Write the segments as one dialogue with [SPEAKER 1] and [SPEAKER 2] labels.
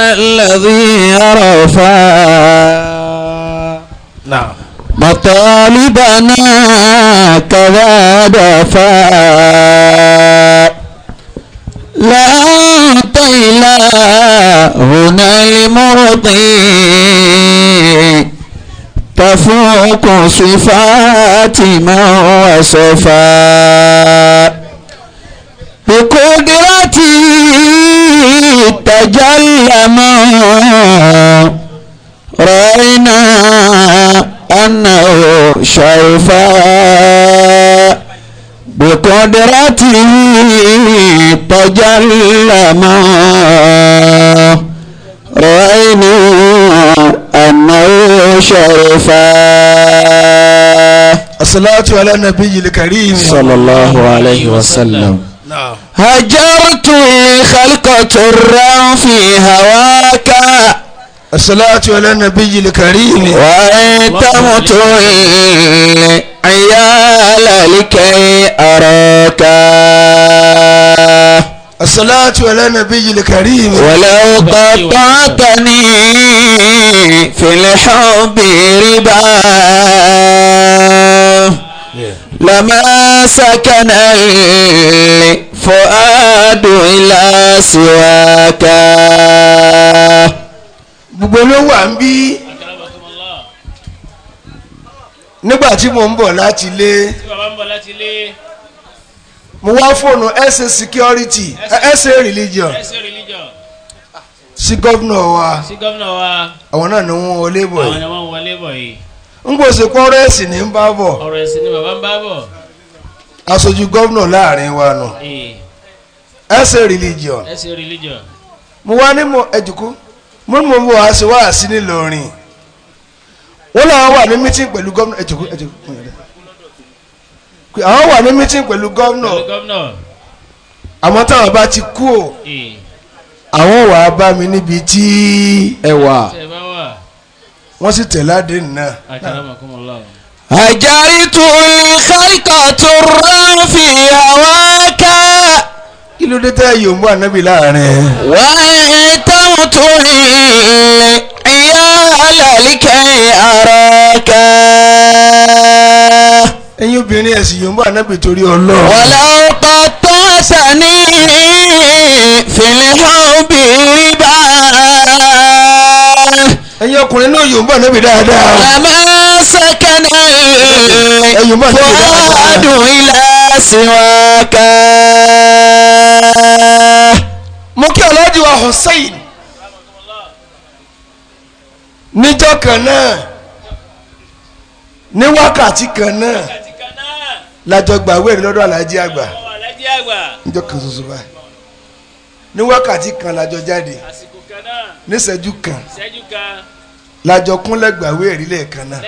[SPEAKER 1] الذي رفع
[SPEAKER 2] نعم
[SPEAKER 1] مطالبنا كذا دفع لا أنت إلهنا المرضي تفوق صفات من وصفا بقدرتي تجلى ما رأينا أنه شرفا بقدرته تجلى ما رأينا أنه شرفا.
[SPEAKER 2] الصلاة على النبي الكريم
[SPEAKER 1] صلى الله عليه وسلم.
[SPEAKER 2] نعم.
[SPEAKER 1] هجرت الخلق ترا في هواك.
[SPEAKER 2] الصلاة على النبي الكريم.
[SPEAKER 1] وأنت العيال لكي أراك.
[SPEAKER 2] الصلاة على النبي الكريم.
[SPEAKER 1] ولو قطعتني في الحب ربا لما سكن الفؤاد إلى سواك.
[SPEAKER 2] Gbogbo ló wà ń bí nígbà tí mo ń bọ̀ láti ilé mo wá fóònù SA security SA religion sí gómìnà wa, àwọn náà ni wọ́n wọlé bọ̀ yìí n kò sí kọ́rọ́ ẹ̀sìn ní ń bá bọ̀ aṣojú gómìnà láàrin wa nù SA religion. Mo wá ní mo ẹ̀dùkú mo ní mo bọ̀ wá sí wá sí nílọrin wọ́n làwọn wà ní mítìn pẹ̀lú gómìnà ẹ̀dùkú ẹ̀dùkú àwọn wà ní mítìn pẹ̀lú gómìnà àmọ́ táwọn bá ti kú o àwọn wà á bá mi níbi tí ẹ wà wọ́n sì tẹ̀lé àdéhùn náà.
[SPEAKER 1] Hajaritu al-khalqa turran fi hawaka.
[SPEAKER 2] Kí ló dé tẹ́ yòó mú ànábì láàrin.
[SPEAKER 1] Wa tamtu al-iyala likay araka.
[SPEAKER 2] Ẹ̀yin obìnrin ẹ̀sìn yòó mú ànábì torí Ọlọ́run.
[SPEAKER 1] Walau qatta'tani fil hubbi riba.
[SPEAKER 2] Ẹ̀yin ọkùnrin náà yòó mú ànábì dáadáa.
[SPEAKER 1] Lama sakana al-fuadu ila siwaka.
[SPEAKER 2] Mo kí Alhaji wa Hussein níjọ́ kan náà ní wákàtí kan náà lájọ gbàwé lọ́dọ̀ Alhaji àgbà níjọ́ kan ṣoṣo báyìí ní wákàtí kan lájọ jáde níṣẹ́jú kan lájọ kúnlẹ̀ gbàwé ẹ̀rí lẹ́ẹ̀kan náà.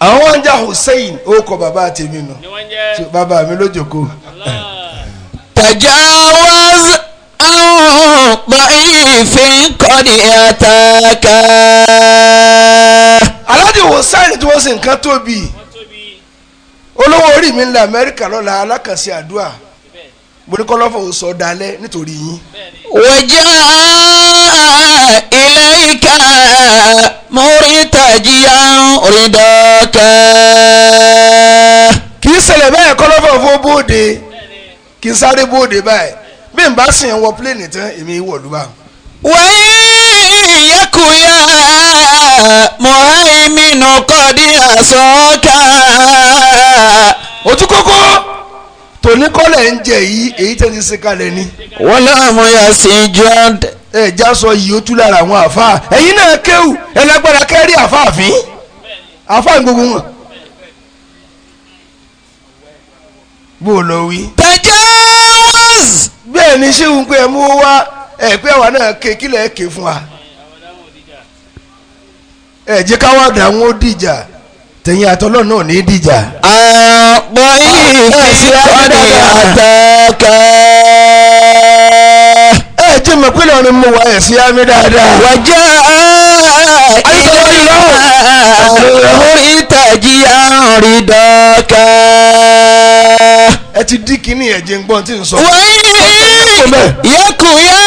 [SPEAKER 2] Àwọn wọn ń jà Hussein ó kọ bàbá tèmi nù bàbá mi ló jókòó.
[SPEAKER 1] Tajawaz an da'ifin qad ataka.
[SPEAKER 2] Alhaji Hussein tí wọ́n sì nǹkan tóbi olówó orí mi ń lọ Amẹ́ríkà lọ́la alákànṣe àdúrà mo ní kọ́lọ́fọ̀ sọ dalẹ̀ nítorí yín.
[SPEAKER 1] Wajaa ilayka murtajiyan ridaka.
[SPEAKER 2] Kì í ṣẹlẹ̀ báyìí kọ́lọ́fọ̀ fún bóde kì í sáré bóde báyìí bí n bá sìn wọ pílẹ̀nì tán èmi wọ̀lú bá.
[SPEAKER 1] Wa in yaku ya muhaiminu qad asaka.
[SPEAKER 2] Ojú kókó tòní kọ́lẹ̀ ń jẹ yìí èyí tẹ́ ti ṣe kalẹ̀ ni.
[SPEAKER 1] Wọ́n láàmú yà sí jọ́d.
[SPEAKER 2] Ẹ já sọ yìí ó tú lára àwọn àfáà ẹ̀yin náà kéwù ẹ lágbára kẹ́rí àfáà fín àfáà gbogbo wọn. Bó o lọ wí.
[SPEAKER 1] Tajawaz.
[SPEAKER 2] Bẹ́ẹ̀ ni ṣé ń pẹ́ ẹ mú wá ẹ pé àwa náà ké kílẹ̀ ké fún wa. Ẹ jẹ́ ká wá dà wọ́n dìjà tẹ̀yìn àtọ́lọ́ náà ní dìjà.
[SPEAKER 1] Àpò ìfìkọ́ni àtàkà.
[SPEAKER 2] Ẹ jẹ́ mọ̀ pé lọ́rin mú wa ẹ̀ sí àmì dáadáa.
[SPEAKER 1] Wàjà ìlà orí àrídọ́kà.
[SPEAKER 2] Ẹ ti dí kínní ẹ̀jẹ̀ ń gbọ́n tí ń sọ.
[SPEAKER 1] Wáyé yẹ́kù yá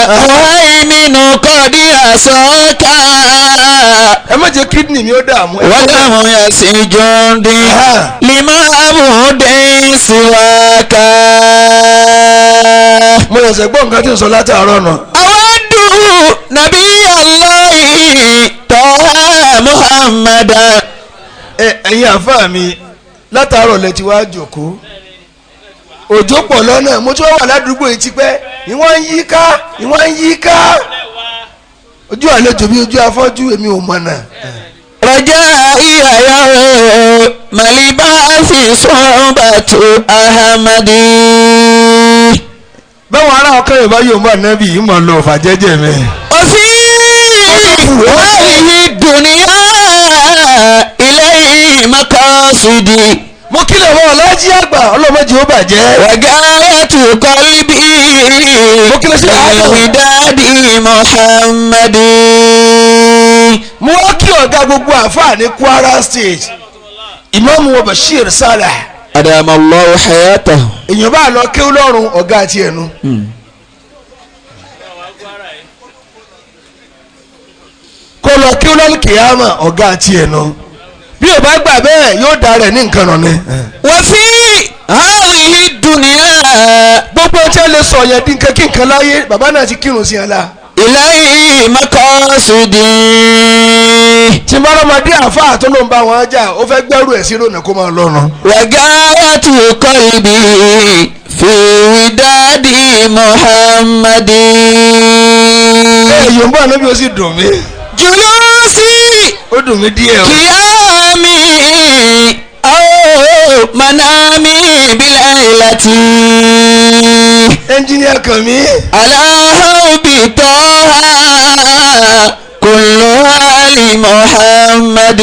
[SPEAKER 1] مهيمن قد عصاك
[SPEAKER 2] Ẹ má jẹ́ kidney mi ó dààmú.
[SPEAKER 1] ولم يسجد لمعبود سواك.
[SPEAKER 2] Mo ṣẹ̀ṣẹ̀ gbọ́ nǹkan tí ń sọ látàárọ̀ nù.
[SPEAKER 1] أود نبي الله طه محمدا.
[SPEAKER 2] Ẹ ẹ̀yin àfáà mi, látàárọ̀ lẹ ti wá jòkó, òjò pọ̀ lọ́nà, mo tún wà ládùúgbò yìí tipẹ́, ìwọ́n ń yí ká, ìwọ́n ń yí ká, ojú àlejò bí ojú afọ́jú, èmi ò mọ̀nà.
[SPEAKER 1] رجائي يوم البعث صحبة أحمد.
[SPEAKER 2] Báwọn ará ọkọ yorùbá yóò mọ ànábì yìí mọ̀ lọ ọ̀fà jẹ́jẹ́ mi.
[SPEAKER 1] وفي هذه الدنيا إليه مقاصدي.
[SPEAKER 2] Mo kílẹ̀ wọ́n ọlọ́jí àgbà, ọlọ́mọdé ó bàjẹ́.
[SPEAKER 1] وغاية قلبي وداد محمد.
[SPEAKER 2] Mo wá kí ọ̀gá gbogbo àfáà ní Kwara State, Ìmáàmù wa Bashir Salah.
[SPEAKER 1] أدام الله حياته.
[SPEAKER 2] Èèyàn bá lọ kéwú lọ́rùn, ọ̀gá àti ẹ̀nu. Kó lọ kéwú lọ́rùn kìyàmà, ọ̀gá àti ẹ̀nu. Bí o bá gbà bẹ́ẹ̀, yóò da rẹ̀ ní nǹkan rọ̀ ni.
[SPEAKER 1] وفي هذه الدنيا
[SPEAKER 2] Gbogbo tí a lè sọ yẹn dín nǹkan kí nǹkan láyé, bàbá náà ti kírun sí ẹ la.
[SPEAKER 1] إليه مقاصدي.
[SPEAKER 2] Tí bá lọ́mọdé àáfàá tó ló ń bá wọn jà, ó fẹ́ gbẹ́rù ẹ̀ sí lónìí, kó máa lọ́rùn.
[SPEAKER 1] وغاية قلبي في وداد محمد.
[SPEAKER 2] Ẹ yòó ń bọ̀ níbi, ó sì dùn mí.
[SPEAKER 1] جلوسي
[SPEAKER 2] Ó dùn mí díẹ̀ o.
[SPEAKER 1] قيامي أو منامي بليلة
[SPEAKER 2] Ẹnjíníà kan mi.
[SPEAKER 1] على حب طه كلها لمحمد.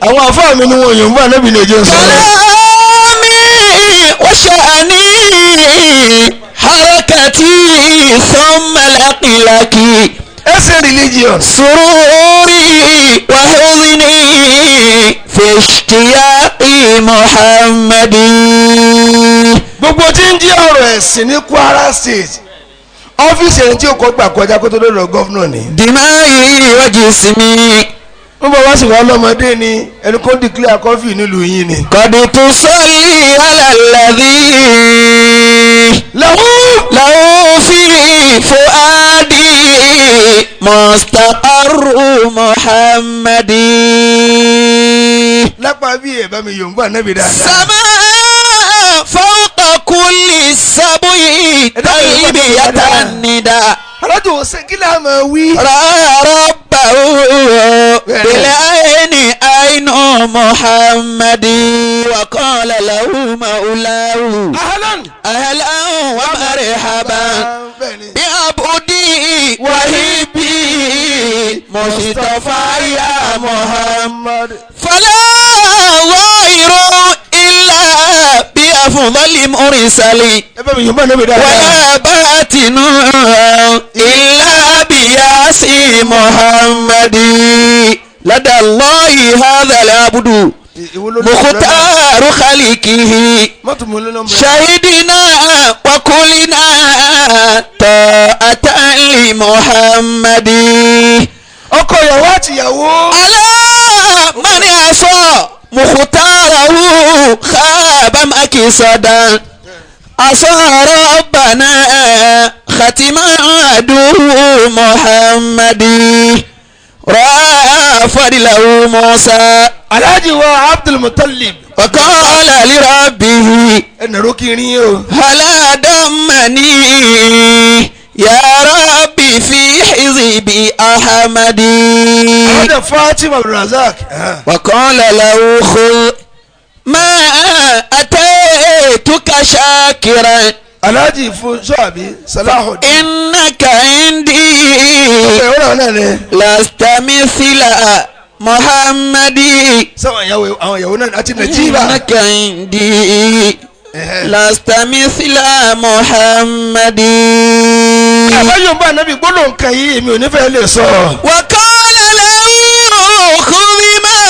[SPEAKER 2] Àwọn àáfàá mi ni wọn yòó ń bọ̀ níbi ní ojú ń sọ̀rọ̀.
[SPEAKER 1] كلامي وشأني حركتي ثم لقلك
[SPEAKER 2] Ẹsẹ̀ religion.
[SPEAKER 1] سروري وحزني في اشتياق محمد.
[SPEAKER 2] Gbogbo tí ń jẹ́ ọ̀rọ̀ ẹ̀sìn ní Kwara State, ọ́fíìsì ẹni tí ó kọ́ gbà kọjá kó tó lọ́dọ̀ governor ni.
[SPEAKER 1] دمائي وجسمي
[SPEAKER 2] Wọ́n bọ̀ wá sí wa lọ́mọdé ni ẹni kó declare curfew nílùú yín ni.
[SPEAKER 1] قد تصلي على الذي
[SPEAKER 2] له
[SPEAKER 1] له في فؤادي مستقر محمد.
[SPEAKER 2] Lápá bí ẹ̀ bá mi yòǹbó ànábì dáadáa.
[SPEAKER 1] سماء فوق كل سبع طيب الندى.
[SPEAKER 2] Alájò ṣe kí láà máa wí.
[SPEAKER 1] رأى ربه بالعين عين محمد وقال له مولاه
[SPEAKER 2] Ahlan.
[SPEAKER 1] أهلا ومرحبا
[SPEAKER 2] Bẹ́ẹ̀ni.
[SPEAKER 1] بعبدي وهبي مصطفى يا محمد. فلا غير إلا بأفضل مرسل
[SPEAKER 2] Ẹ bá mi yòǹbó ànábì dáadáa.
[SPEAKER 1] ولا باطن إلا بياسي محمد لدى الله هذا العبد
[SPEAKER 2] Ìwọ ló ní
[SPEAKER 1] مختار خلقه.
[SPEAKER 2] Mọ́tò mú ló ń bẹ̀rẹ̀.
[SPEAKER 1] شهدنا وكلنا طاعة لمحمد.
[SPEAKER 2] Ọkọ ìyàwó àti ìyàwó.
[SPEAKER 1] ألا من عصى مختاره خاب مكسدا عصى ربنا ختم عدو محمد رأى فضله موسى
[SPEAKER 2] Alhaji wa Abdul Mutalib.
[SPEAKER 1] وقال لربه
[SPEAKER 2] Ẹ nàró kí n rí o.
[SPEAKER 1] هلا دمني يا ربي في حزب أحمد.
[SPEAKER 2] Alhaja Fatima Abdulrazak.
[SPEAKER 1] وقال له خذ ما أتيتك شاكرا
[SPEAKER 2] Alhaji Funṣọ́ àbí Salahuddin.
[SPEAKER 1] إنك عندي
[SPEAKER 2] Ọ̀pẹ̀ ìwọ́n náà ni.
[SPEAKER 1] لست مثل محمد.
[SPEAKER 2] Sáwọn ìyàwó, àwọn ìyàwó náà àti Nàìjíríà.
[SPEAKER 1] إنك عندي لست مثل محمد.
[SPEAKER 2] Àbáyọ̀ ń bá ànábì gbólóhùn kan yìí, èmi ò ní fẹ́ lè sọ.
[SPEAKER 1] وقال له خذ ما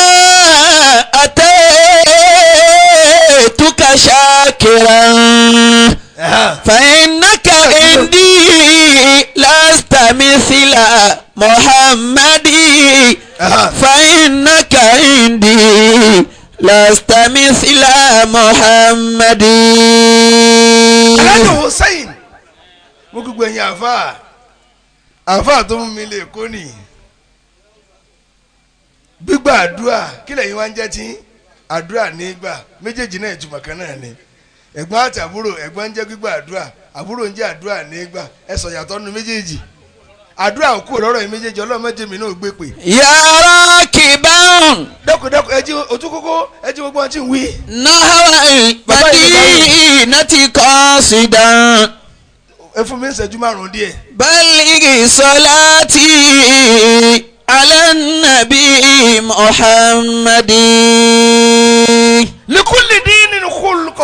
[SPEAKER 1] أتيتك شاكرا فإنك لست مثل محمد فإنك عندي لست مثل محمد.
[SPEAKER 2] Alhaji Hussein mo gbogbo ẹ̀yin àfa àfa tó mú mi lè kó nìyí gbígbà àdúrà kí lẹ́yìn wá ń jẹ́ tí àdúrà nígbà méjèèjì náà ìtumọ̀ kan náà ni ẹ̀gbọ́n àti àbúrò ẹ̀gbọ́n ń jẹ́ gbígbà àdúrà àbúrò ń jẹ́ àdúrà nígbà ẹ sọ yàtọ̀ nu méjèèjì àdúrà òkú lọ́rọ̀ yìí méjèèjì ọlọ́mọdé mi náà gbé pè.
[SPEAKER 1] يا راكبا
[SPEAKER 2] dẹ́kun ẹ jí ojú kókó ẹ jí gbogbo ọtí ń wí.
[SPEAKER 1] نحو المدينة قاصدا
[SPEAKER 2] ẹ fún mi ń ṣẹ́jú márùn-ún díẹ̀.
[SPEAKER 1] بلغ صلاتي على النبي محمد.
[SPEAKER 2] لكل دين خلق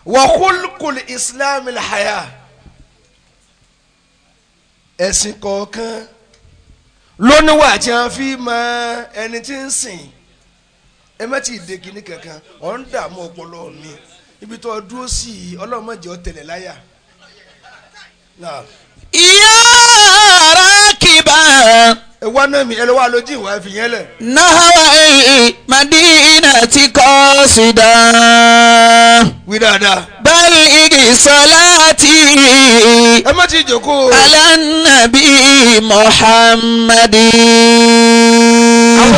[SPEAKER 2] وخلق الإسلام الحياة ẹ̀sìn kọ̀ọ̀kan lóníwà tí a fi mọ ẹni tí ń sìn ẹ má ti dé kinní kankan ọ̀ ń dààmú ọpọlọ mi ibi tó dúró sí i ọlọ́run má jẹ́ ó tẹ̀lẹ̀ láyà. Náà,
[SPEAKER 1] يا راكبا
[SPEAKER 2] ẹ wá náà mi ẹ lọ wá lójú ìwà fi yẹn lẹ̀.
[SPEAKER 1] نحو المدينة قاصدا
[SPEAKER 2] wí dáadáa.
[SPEAKER 1] بلغ صلاتي
[SPEAKER 2] ẹ má ti jókòó.
[SPEAKER 1] على النبي محمد.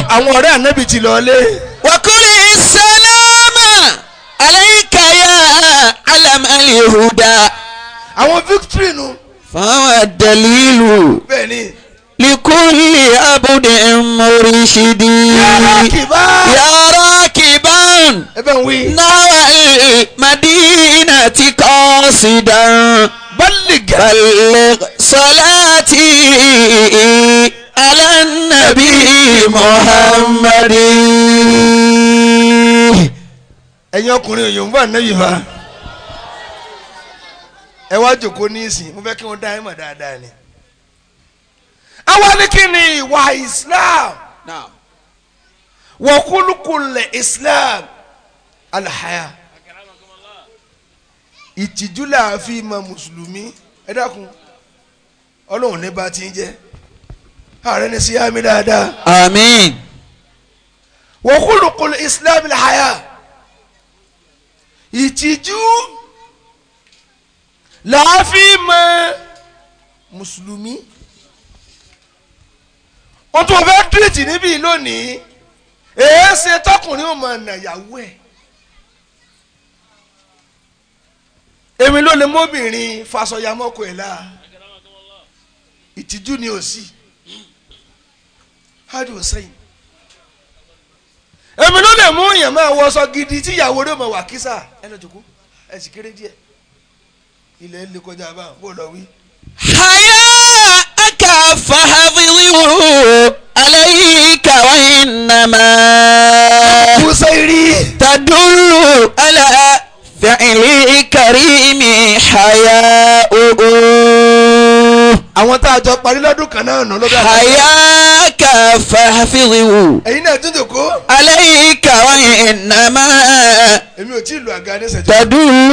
[SPEAKER 2] Àwọn ọ̀rẹ́ ànábì ti lọ lé.
[SPEAKER 1] وقل السلام عليك يا علم الهدى
[SPEAKER 2] Àwọn victory nu.
[SPEAKER 1] فهو الدليل
[SPEAKER 2] Bẹ́ẹ̀ ni.
[SPEAKER 1] لكل عبد مرشد.
[SPEAKER 2] Yàrá.
[SPEAKER 1] يا راكبا
[SPEAKER 2] Ẹ bẹ́ẹ̀ ń wí.
[SPEAKER 1] نحو المدينة قاصدا
[SPEAKER 2] Ballig.
[SPEAKER 1] بلغ صلاتي على النبي محمد.
[SPEAKER 2] Ẹ̀yin ọkùnrin òyìnbó ànábì fa. Ẹ wá jòkó ní ìsìn, mo fẹ́ kí wọ́n dá ẹ mọ̀ dáadáa ni. Àwa ní kí ni ìwà Islam? Wa khuluqul Islam al-haya. Ìtìjú là fi mọ Mùsùlùmí. Ẹ dákun, Ọlọ́run ní bá ti ń jẹ́. Ààrẹ ní síyámi dáadáa.
[SPEAKER 1] آمين.
[SPEAKER 2] Wa khuluqul Islam al-haya. Ìtìjú làáfi mọ Mùsùlùmí. Wọ́n tún fẹ́ tírìtì níbí lónìí. Èé ṣe tọkùnrin ò mọ nàyàwó ẹ̀. Èmi ló lè mọ́bìnrin fasọyàmọ́kọ ẹ̀ la. Ìtìjú ni ò sí. Hadi Hussein. Èmi ló lè mú èèyàn máa wọṣọ gidi tí ìyàwó rẹ̀ mọ̀ wà kísà. Ẹ lọ jòkó, ẹ sì kéré díẹ̀. Ilẹ̀ lè kọjá bá bó lọ wí.
[SPEAKER 1] حياءك فحفظه عليك وإنما
[SPEAKER 2] Hussein.
[SPEAKER 1] تدل على فعل كريم حياؤه.
[SPEAKER 2] Àwọn tá a jọ parí lọ́dún kan náà nù lọ́dún àná.
[SPEAKER 1] حياك فاحفظه
[SPEAKER 2] Ẹ̀yin náà tún jòkó.
[SPEAKER 1] عليك وإنما
[SPEAKER 2] Èmi ò tí ì lu àga ní ìṣẹ́jú.
[SPEAKER 1] تدل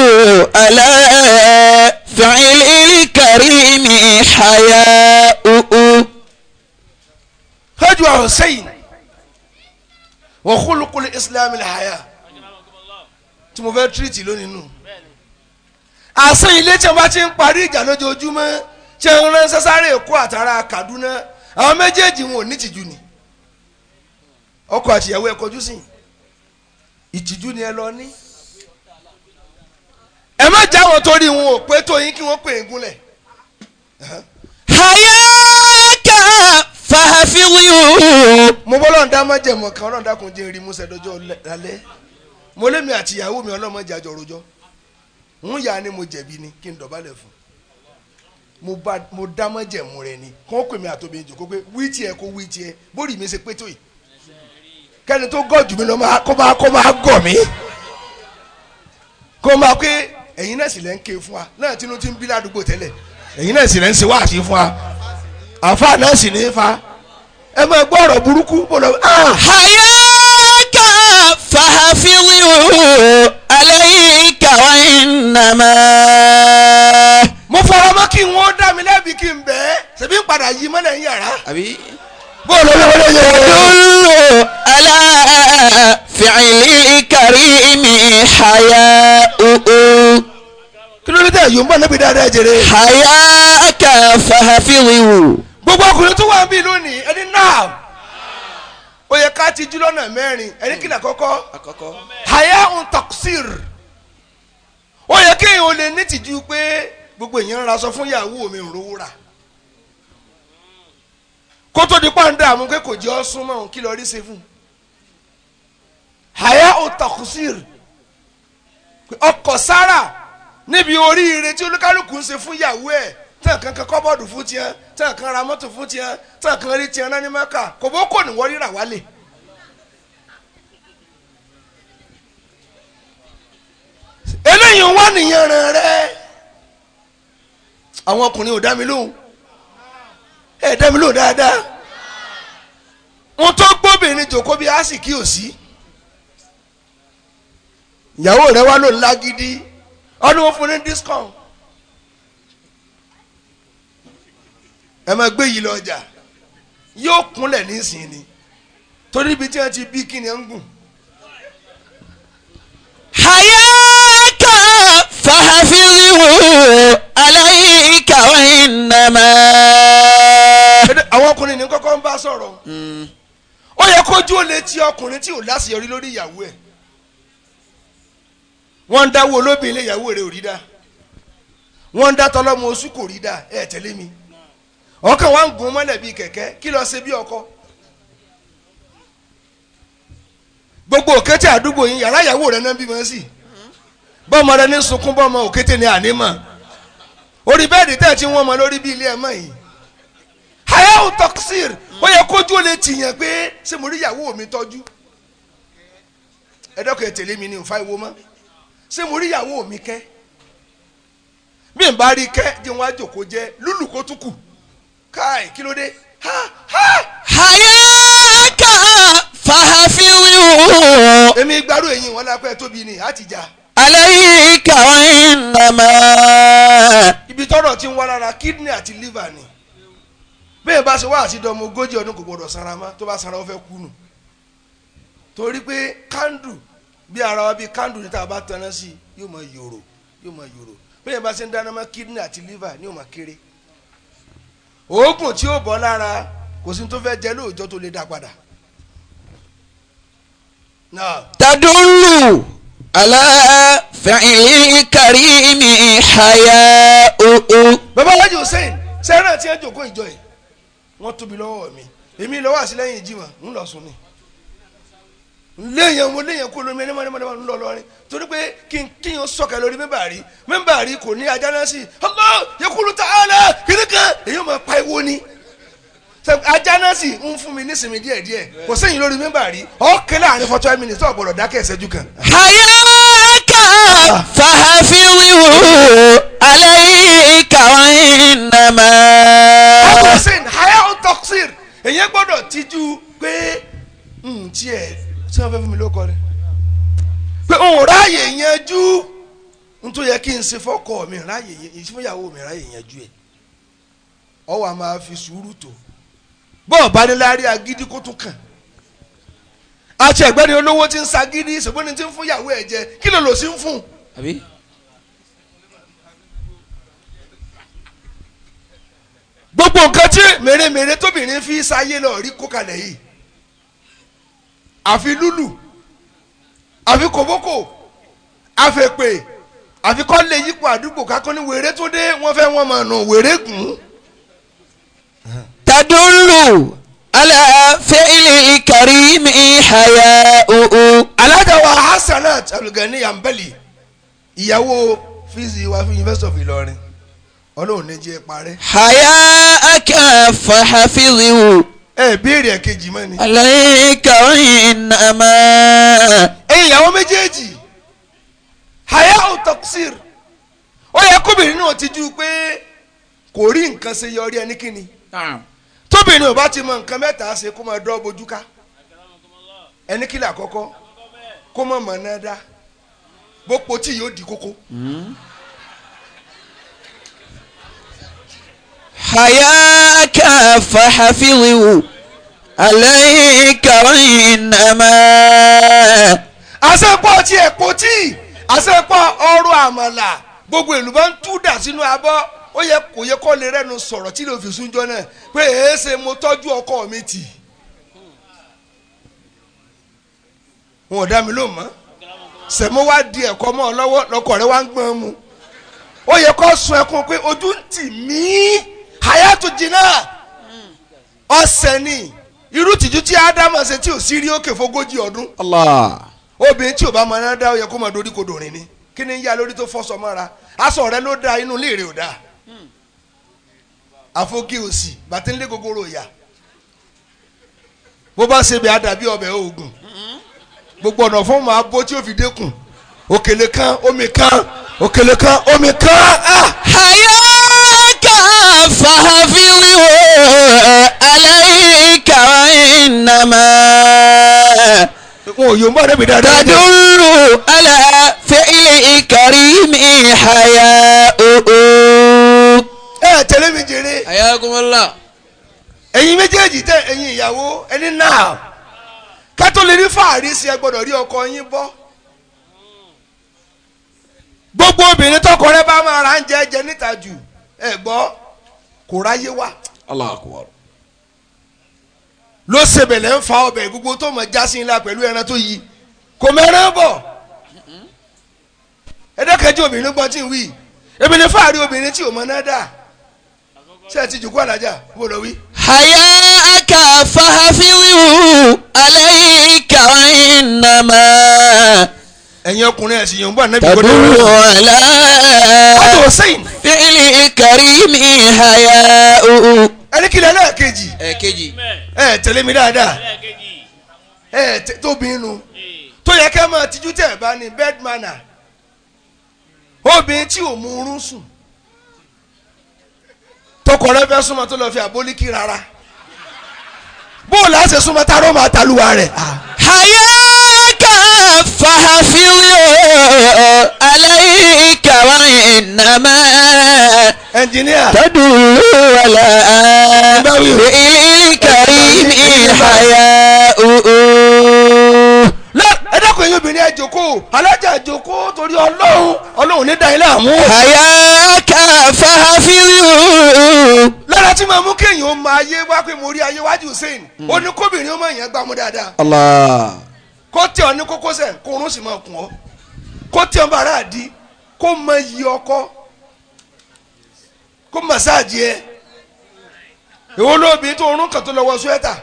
[SPEAKER 1] على فعل الكريم حياؤه.
[SPEAKER 2] Hajj Hussein wa khuluqul Islam al-haya tí mo fẹ́ tírìtì lónìí nù. Àṣẹ ilé tí wọ́n bá ti ń parí ìjà lójoojúmọ́ ṣe ń ránṣẹ́ sáré Èkó àtàrà Kaduna àwọn méjèèjì wọn ò ní ìtìjú ni. Ọkọ àtìyàwó ẹ kọjú sí ìtìjú ni ẹ lọ ní. Ẹ má já wọn torí wọn ò pé tó yín kí wọ́n pè é gúnlẹ̀.
[SPEAKER 1] حياك فاحفظه.
[SPEAKER 2] Mo bọ́ lọ́n dá májẹ̀mọ́ kan ọlọ́run dákun jẹ́ rí musa dọjọ́ lálẹ́ mo lémi àti ìyàwó mi ọlọ́mọdé àjọ rojọ́ ń yà ni mo jẹ̀bi ni kí n dọ̀bálẹ̀ fún mo dá májẹ̀mú rẹ ni kí wọ́n pè mí àtòbí jòkó pé wí tiẹ̀ kó wí tiẹ̀ bórí mi ṣe pé tó yìí kẹ́ni tó gọ̀ jù mí lọ kó máa gọ̀ mí kó máa pé ẹ̀yin náà sì lẹ́ ń ké fún wa náà tinú ti ń bí ládùúgbò tẹ́lẹ̀ ẹ̀yin náà sì lẹ́ ń ṣe wáàsí fún wa àfa náà sì ní í fa ẹ máa gbọ́ ọ̀rọ̀ burúkú bó lọ.
[SPEAKER 1] حياك فحفظه عليك وإنما
[SPEAKER 2] mo fara mọ́ kí wọ́n padà yí mọ́lẹ̀ ń yàrá.
[SPEAKER 1] Àbí.
[SPEAKER 2] Bóòlù olówó yẹ.
[SPEAKER 1] تدل على فعل الكريم حياؤه
[SPEAKER 2] Kí ló dé tẹ̀ yóò ń bọ̀ níbi dáadáa jèrè.
[SPEAKER 1] حياك فحفظه
[SPEAKER 2] Gbogbo ọkùnrin tó wà ń bí lónìí ẹni náà ó yẹ ká ti jú lọ́nà mẹ́rin ẹni kìlà kọ́kọ́ haya un taksir ó yẹ kéèyàn ó lè ní tìjú pé gbogbo èèyàn ń raṣọ fún ìyàwó mi ń rówó rà kó tó di pàǹdà àmú pé kò jẹ́ ọ́ súnmọ́ òun kí lọ rí ṣe fún un haya un taksir ọkọ̀ sára níbi oríire tí olúkálùkù ń ṣe fún ìyàwó ẹ̀ tán kan kan kọ́bọ̀dù fún tiẹ̀ tán kan ra mọ́tò fún tiẹ̀ tán kan rí tiẹ̀ náà ní mẹ́kà kò bó kò ní wọ́n rírà wálé. Eléyìí wà nìyẹn rẹ̀ rẹ̀ àwọn ọkùnrin ò dá mi lóhùn ẹ dá mi lóhùn dáadáa wọn tó gbóbìnrin jòkó bí àsìkí ò sí ìyàwó rẹ̀ wá ló ń lágídí ọdún wọn fún ní discount ẹ máa gbé yìí lọ ọjà yóò kúnlẹ̀ nísìnyí ni torí ibi tí wọ́n ti bí kí ni ẹ ń gùn.
[SPEAKER 1] حياك فحفظه عليك وإنما
[SPEAKER 2] Àwọn ọkùnrin ní kọ́kọ́ ń bá sọ̀rọ̀ ó yẹ kójú ó lè ti ọkùnrin tí ò láṣeyọrí lórí ìyàwó ẹ̀ wọ́n ń dáwọ́ olóbìn ilé ìyàwó rẹ̀ ò rí dá wọ́n ń dá tọlọ́mọ oṣù kò rí dá ẹ̀ tẹ̀lé mi ọkàn wa ń gun mọ́lẹ̀ bíi kẹ̀kẹ́ kí lọ́ọ́ ṣe bí ọkọ gbogbo òkété àdúgbò yín yàrá ìyàwó rẹ̀ náà bímọ sí bọ́mọ rẹ̀ ní sunkún bọ́mọ òkété ní ànímọ̀ orí bẹ́ẹ̀dì tẹ̀ tí wọ́n mọ lórí bí ilé ẹ̀ mọ́ yìí hayau toxir ó yẹ kójú ó lè tìyàn pé ṣé mo rí ìyàwó mi tọ́jú ẹ dọ́kọ̀ ẹ tẹ̀lé mi ní òfà ìwọ mọ́ ṣé mo rí ìyàwó mi kẹ́ bí n bá rí kẹ́ jẹ́ wọn á jòkó jẹ́ lúlù kó tún kù káì kí ló dé ha ha.
[SPEAKER 1] حياك فحفظه
[SPEAKER 2] Èmi gbárù èyí wọn lápẹ́ tóbi ni á ti jà
[SPEAKER 1] عليك وإنما
[SPEAKER 2] ibi tọ́rọ̀ ti ń wá lára kidney àti liver ni bẹ́ẹ̀ bá ṣe wá àti dọ́mọ 40 ọdún kò gbọdọ̀ sanra mọ́ tó bá sanra ó fẹ́ kú nù torí pé kándù bí ara wa bí kándù ní tá a bá tanná sí i yóò máa yòrò yóò máa yòrò bẹ́ẹ̀ bá ṣe ń dáná mọ́ kidney àti liver ni yóò máa kéré oògùn tí ó bọ́ lára kò sí tó fẹ́ jẹ lóòjọ́ tó lè dá padà. Náà.
[SPEAKER 1] تدل على فعل الكريم حياؤه
[SPEAKER 2] Bàbá Alhaji Hussein sẹ́ràn tí ẹ jòkó ìjọ yìí wọ́n tóbi lọ́wọ́ mi èmi lọ́wọ́ àtìlẹ́yìn ìjìmọ̀ ń lọ sùn ni léèyàn mo léèyàn kó lómi ẹni mọ́ni mọ́ni ń lọ lọ́rin torí pé kí n kí n sọ̀kẹ́ lórí mẹ́bàárí mẹ́bàárí kò ní ajá náà sí Allah yakulu ta'ala kìnnì kan èyí ò máa pa ewo ni ajá náà sì ń fún mi nísìnyí díẹ̀díẹ̀ kò sẹ́yìn lórí mẹ́bàárí ọ̀kẹ́ láàrin 45 minutes tó gbọ́dọ̀ dákẹ́ ìṣẹ́jú kan.
[SPEAKER 1] حياك فحفظه عليك وإنما
[SPEAKER 2] Hussein haya toxir èyí gbọ́dọ̀ tijú pé tiẹ̀ tí wọ́n fẹ́ fún mi ló kọ́ ni pé òun ráàyè yanjú n tó yẹ kí n ṣe fọ́kọ mi ráàyè fúnyàwó mi ráàyè yanjú ẹ̀ ọwọ́ a máa fi sùúrù tó bọ́ọ̀ bá ní láàrin agídí kó tún kàn àti ẹ̀gbẹ́ni olówó tí ń sagídí ṣùgbọ́n ní ti ń fúnyàwó ẹ̀ jẹ kí ló lò sí ń fún un. Gbogbo nǹkan tí mèremère tóbìnrin fi sáyé lọ rí kó kalẹ̀ yìí àfi lúlù àfi kòbókò àfẹ̀pè àfi kọ́ lè yípo àdúgbò kakọ́ ní wèrè tó dé wọ́n fẹ́ wọ́n máa nù wèrè gùn.
[SPEAKER 1] تدل على فعل الكريم حياؤه
[SPEAKER 2] Alága wa Hasanat Abdulgani Ambali ìyàwó fíìsì wa fún University of Ìlọrin Ọlọ́run ní jẹ́ parẹ́.
[SPEAKER 1] حياك فحفظه
[SPEAKER 2] Ẹ béèrè ẹ̀kejì mọ́ ni.
[SPEAKER 1] عليك وإنما
[SPEAKER 2] Ẹ̀yin ìyàwó méjèèjì hayau toxir ó yẹ kóbìnrin náà ti jú pé kò rí nǹkan ṣe yọrí ẹni kíni tóbìnrin ò bá ti mọ nǹkan mẹ́ta ṣe kó máa dọ́ bojú ká ẹni kílẹ̀ àkọ́kọ́ kó mọ̀ mọ̀ náà dá bó po tí yóò di kókó.
[SPEAKER 1] حياك فحفظه عليك وإنما
[SPEAKER 2] àṣepọ̀ tí ẹ̀kọ́ tí àṣepọ̀ ọrọ̀ àmàlà gbogbo ìlú bá ń tú dà sínú abọ́ ó yẹ kò yẹ kó lè rẹ́nu sọ̀rọ̀ tí lè fi súnjọ́ náà pé èéṣe mo tọ́jú ọkọ mi tì. Wọn ò dá mi lóhùn mọ́ sẹ̀mó wá di ẹ̀kọ́ mọ́ ọ lọ́wọ́ lọ́kọ̀ rẹ wá ń gbọ́n mu ó yẹ kó sun ẹkún pé ojú ń tì mí hayatu jìnnà ọ̀sẹ̀ ni irú tìjú tí ádámù ṣe tí ò sí rí òkè fógójì ọdún.
[SPEAKER 1] Allah.
[SPEAKER 2] Obìnrin tí ò bá mọ náà dá ó yẹ kó máa dorí kodò rìn ni kí ni ń yá lórí tó fọ́sọ mọ́ra aṣọ rẹ ló dáa inú ilé rẹ ò dáa àfọkí òsì bàtí ń lé gogoro ìyà bó bá ṣe bí adàbí ọbẹ̀ oògùn gbogbo ọ̀nà fún màá bó tí ó fi dékun òkèlè kan omi kan òkèlè kan omi kan ah.
[SPEAKER 1] حياك فحفظه عليك وإنما
[SPEAKER 2] wọn ò yóò mọ ọ̀rẹ́ mi dáadáa.
[SPEAKER 1] تدل على فعل كريم حياؤه.
[SPEAKER 2] Ẹ tẹ̀lé mi jèrè.
[SPEAKER 1] حياكم الله.
[SPEAKER 2] Ẹ̀yin méjèèjì tẹ ẹ̀yin ìyàwó ẹni náà kátó lè rí fàárí sí ẹ gbọ́dọ̀ rí ọkọ yín bọ́. Gbogbo obìnrin tọkọ rẹ bá máa ra ń jẹ jẹ níta jù ẹ gbọ́ kò ráyé wá.
[SPEAKER 1] الله أكبر.
[SPEAKER 2] Ló ṣebẹ̀lẹ̀ ń fa ọbẹ̀ gbogbo tó mọ̀ já sí ńlá pẹ̀lú ẹran tó yí kò mẹ́rán bọ̀. Ẹ̀dẹ́kẹ́jọ́ obìnrin gbọ́n tí ń wí èmi ní fàárí obìnrin tí ò mọ náà dà ṣé ẹ ti jòkó àlàjá mo lọ wí.
[SPEAKER 1] حياك فحفظه عليك وإنما
[SPEAKER 2] Ẹ̀yin ọkùnrin ẹ̀sìn yòó ń bọ̀ nẹ́bí
[SPEAKER 1] تدل
[SPEAKER 2] gbọ́dọ̀.
[SPEAKER 1] على
[SPEAKER 2] Ọdún Hussein.
[SPEAKER 1] فعل كريم حياؤه.
[SPEAKER 2] Ẹni kìlẹ̀ lẹ́ẹ̀kejì.
[SPEAKER 1] Ẹ̀kejì.
[SPEAKER 2] Ẹ tẹ̀lé mi dáadáa ẹ tóbi inú tó yẹ kẹ́ máa tijú tẹ̀ bá ní bed manner obìnrin tí ò mú oorun sùn tọkọ rẹ fẹ́ súnmọ́ tó lọ fi àbólíkì rárá bóòlù àṣẹ súnmọ́ tá ló máa taluwa rẹ̀.
[SPEAKER 1] حياك فحفظه عليك وإنما
[SPEAKER 2] Ẹnjìníà.
[SPEAKER 1] تدل على فعل الكريم حياؤه.
[SPEAKER 2] Ẹ dákun ẹ̀yin obìnrin ẹ jókòó alájà jókòó torí Ọlọ́run Ọlọ́run ní dá ilé àmú.
[SPEAKER 1] حياك فحفظه.
[SPEAKER 2] Lára tí màá mú kéèyàn ó máa yé wá pé mo rí ayé wájú Hussein ó ní kóbìnrin ó máa yẹn gbámú dáadáa.
[SPEAKER 1] Allah.
[SPEAKER 2] Kó tí ọ ní kókósẹ̀ kó orun sì máa kùn ọ́ kó tí ọ bàrà àdí kó mọ iyì ọkọ kó màsáàjì ẹ ìwọ lóbi tó orun kan tó lọ wọ súwẹ́tà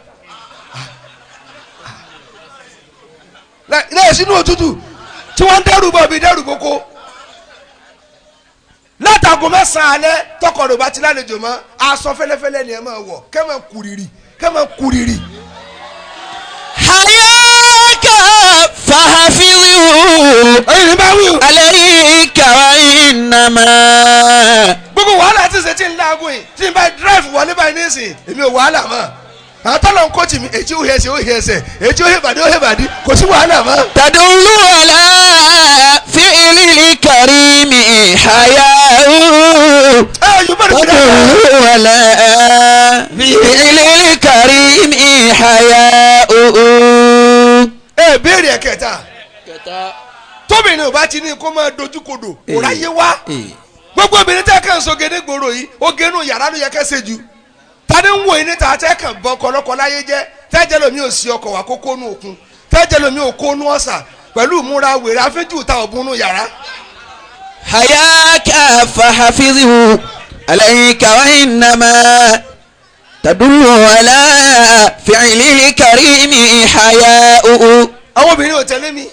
[SPEAKER 2] láì sínú òtútù tí wọ́n ń dẹ́rù bọ̀ bí dẹ́rù kókó látàgò 9 alẹ́ tọkọ rẹ̀ bá ti lálejò mọ́ aṣọ fẹ́lẹ́fẹ́lẹ́ ni ẹ máa wọ̀ kẹ́ máa kúrìrì kẹ́ máa kúrìrì.
[SPEAKER 1] حياك فحفظه
[SPEAKER 2] Ẹ̀yin ní bá wí o.
[SPEAKER 1] عليك وإنما
[SPEAKER 2] Gbogbo wàhálà tí ṣe tí ń láago yìí tí ń bá drive wọlé báyìí nísìn èmi ò wàhálà mọ́ àwọn tọ́lọ̀ ń kóòtù mi èjì ó hẹsẹ̀ ó hẹsẹ̀ èjì ó hẹbàdí ó hẹbàdí kò sí wàhálà mọ́.
[SPEAKER 1] تدل على فعل الكريم حياؤه.
[SPEAKER 2] Ẹ yóò bẹ̀rẹ̀ sí dáadáa.
[SPEAKER 1] تدل على فعل الكريم حياؤه.
[SPEAKER 2] Ẹ béèrè ẹ̀kẹta tóbìnrin ò bá ti ní kó máa dojú kodò kò ráyé wá gbogbo obìnrin tẹ́ kàn sóge ní gbòòrò yìí oge inú yàrá ló yẹ kẹ́ ṣe jù tani ń wò yín níta tẹ́ kàn bọ́ kọlọ́kọ láyé jẹ́ tẹ́jẹ́ lomi ò sí ọkọ̀ wá kókó nù òkun tẹ́jẹ́ lomi ò kó nù ọ̀sà pẹ̀lú ìmúra wèrè afẹ́jù ta ọ̀bùn nù yàrá.
[SPEAKER 1] حياك فحفظه عليك وإنما تدل على فعل الكريم حياؤه.
[SPEAKER 2] Àwọn obìnrin ò tẹ̀lé mi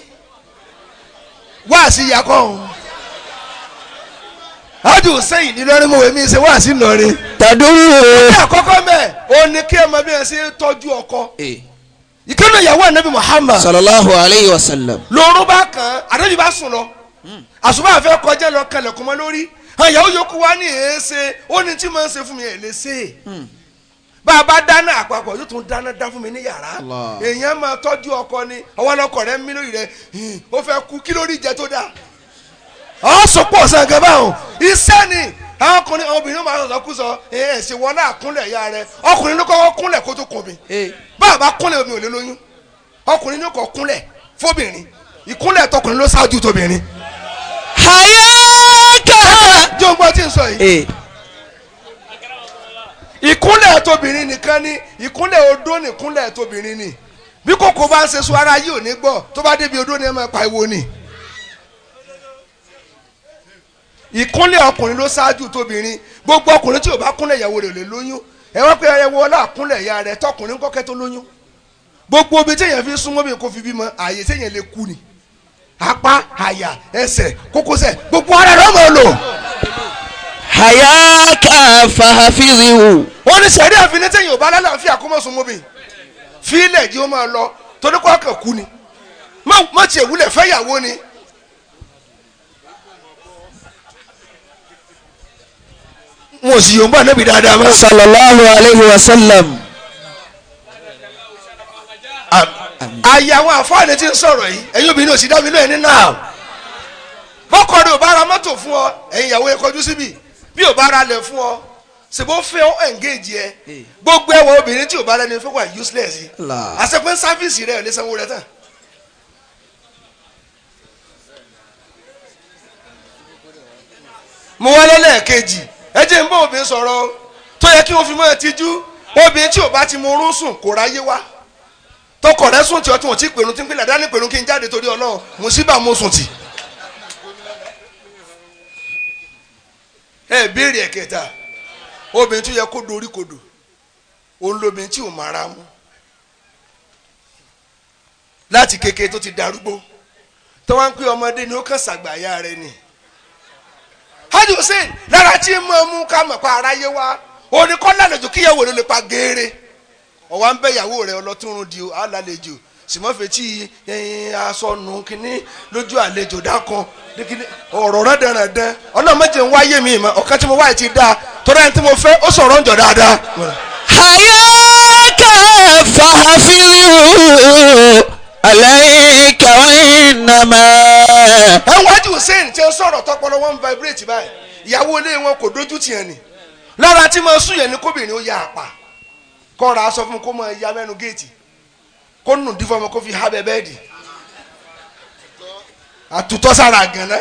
[SPEAKER 2] wá sí yakọ̀ ọ̀hún ájú sẹ́yìn nílọrin mo wẹ̀ mí ṣe wá sí Ìlọrin.
[SPEAKER 1] تدل.
[SPEAKER 2] Ní àkọ́kọ́ mẹ́ o ní kí ẹ mọ bí ẹ ṣe tọ́jú ọkọ ìkànnì ìyàwó ànábì Muhammad
[SPEAKER 1] sallallahu alayhi wa sallam.
[SPEAKER 2] Lóorun bá kàn án ànábì bá sùn lọ àsùnbà fẹ́ kọjá lọ kalẹ̀kùn mọ́ lórí ìyàwó yòókù wá ní èéṣe ó ní tí mo ń ṣe fún mi ẹ̀ lè ṣe bá a bá dáná àpapọ̀ yóò tún dáná dá fún mi ní yàrá. Èèyàn máa tọ́jú ọkọ ni ọwọ́ ọlọ́kọ rẹ ń mí lórí rẹ ó fẹ́ kú kí lórí jẹ tó dáa ọ̀ sọpọ̀ sàǹgẹ̀ báwọn iṣẹ́ ni Àwọn ọkùnrin obìnrin máa sọ̀sọ́ kú sọ ẹ ṣe wọn náà kúnlẹ̀ ìyá rẹ ọkùnrin ló kọ́kọ́ kúnlẹ̀ kó tó kàn mí. Bàbá kúnlẹ̀ omi ò lè lóyún. Ọkùnrin ló kọ́ kúnlẹ̀ fóbìnrin. Ìkúnlẹ̀ tọkùnrin ló ṣáájú tóbìnrin.
[SPEAKER 1] Hayaka.
[SPEAKER 2] Jẹ́ ògbọ́n tí ń sọ yìí. Ìkúnlẹ̀ tóbìnrin nìkan ni ìkúnlẹ̀ odó nìkúnlẹ̀ tóbìnrin ni. Bí kòkó bá ń ṣe sọ ara yìí ò ní gbọ́ tó bá débi odó ni ẹ máa pariwo ni. Ìkúnlẹ̀ ọkùnrin ló ṣáájú tóbìnrin. Gbogbo ọkùnrin tí ò bá kúnlẹ̀ ìyàwó rẹ̀ ò lè lóyún. Ẹ wá pé ẹ wọ ọlá kúnlẹ̀ ìyá rẹ̀ tọkùnrin kọ́kẹ́ tó lóyún. Gbogbo ibi téèyàn fi súnmọ́ bí kò fi bímọ àyè téèyàn lè kú ni. Apá, àyà, ẹsẹ̀, kókósẹ̀, gbogbo ara rẹ̀ ọmọ lò.
[SPEAKER 1] Hayaka fahafizihu.
[SPEAKER 2] Wọ́n ní sẹ̀rí àfin téèyàn ò bá lálàáfíà kó mọ̀ súnmọ́ bí. Fílẹ̀ jí ó máa lọ torí kó ọkàn kú ni. Má tiẹ̀ wúlẹ̀ fẹ́yàwó ni. Mo sì yóò bá níbi dáadáa mọ́.
[SPEAKER 1] Sallallahu alayhi wa sallam.
[SPEAKER 2] Àyè àwọn àfáàní tí ń sọ̀rọ̀ yìí ẹ̀yin obìnrin ò sì dá mi lóye ní náà. Bọ́kọ rẹ̀ ò bá ra mọ́tò fún ọ ẹ̀yin ìyàwó ẹ kọjú síbì bí ò bá ra lẹ̀ fún ọ ṣèbó fẹ́ ọ engage ẹ gbogbo ẹwà obìnrin tí ò bá rẹni fẹ́ wà useless yìí. Àṣepẹ́ sáfíìsì rẹ̀ ò lè sanwó rẹ̀ tán. Mo wálé lẹ́ẹ̀kejì ẹ jẹ́ n bá obìnrin sọ̀rọ̀ tó yẹ kí wọ́n fi mọ́ ẹ tijú obìnrin tí ò bá ti mú orún sùn kò ráyé wá tọkọ rẹ sùn tí ọtún ọtí pèrún tí ń pèlè dání pèrún kí n jáde torí Ọlọ́run mùsíbà mo sùn tì. Ẹ béèrè ẹ̀kẹta obìnrin tó yẹ kó dorí kodò òun lobìnrin tí ò mara mú láti kékeré tó ti darúgbó tó wá ń pè ọmọdé ni ó kàn ṣàgbàyà rẹ ni. Hajj Hussein lára tí mo mú ká mọ̀ pa aráyé wá oníkọ́ lálejò kíyàwó ló lè pa geere ọ̀wá ń bẹ ìyàwó rẹ̀ ọlọ́túnrún di alálejò sìmọ́fẹ̀tì aṣọ nù kínní lójú àlejò dákan ọ̀rọ̀ rẹ̀ dẹ̀rẹ̀dẹ̀ ọlọ́mọdé ń wáyé mi mọ́ ọ̀kan tí mo wáyé ti dáa torí ẹni tí mo fẹ́ ó sọ̀rọ̀ ń jọ dáadáa.
[SPEAKER 1] Hayaka fahafizu alayka wa innama.
[SPEAKER 2] Ẹ wájú Hussein tí ó sọ̀rọ̀ tọpọlọ wọn ń vibrate báyìí ìyàwó ilé wọn kò dójú tì yẹn ni lára tí mo sún yẹn ni kóbìnrin ó ya àpà kọ́ra aṣọ fún mi kó máa ya mẹ́nu géètì kó nù dífọ́ ọmọ kó fi hábẹ́ bẹ́ẹ̀dì àtútọ́ sára gànà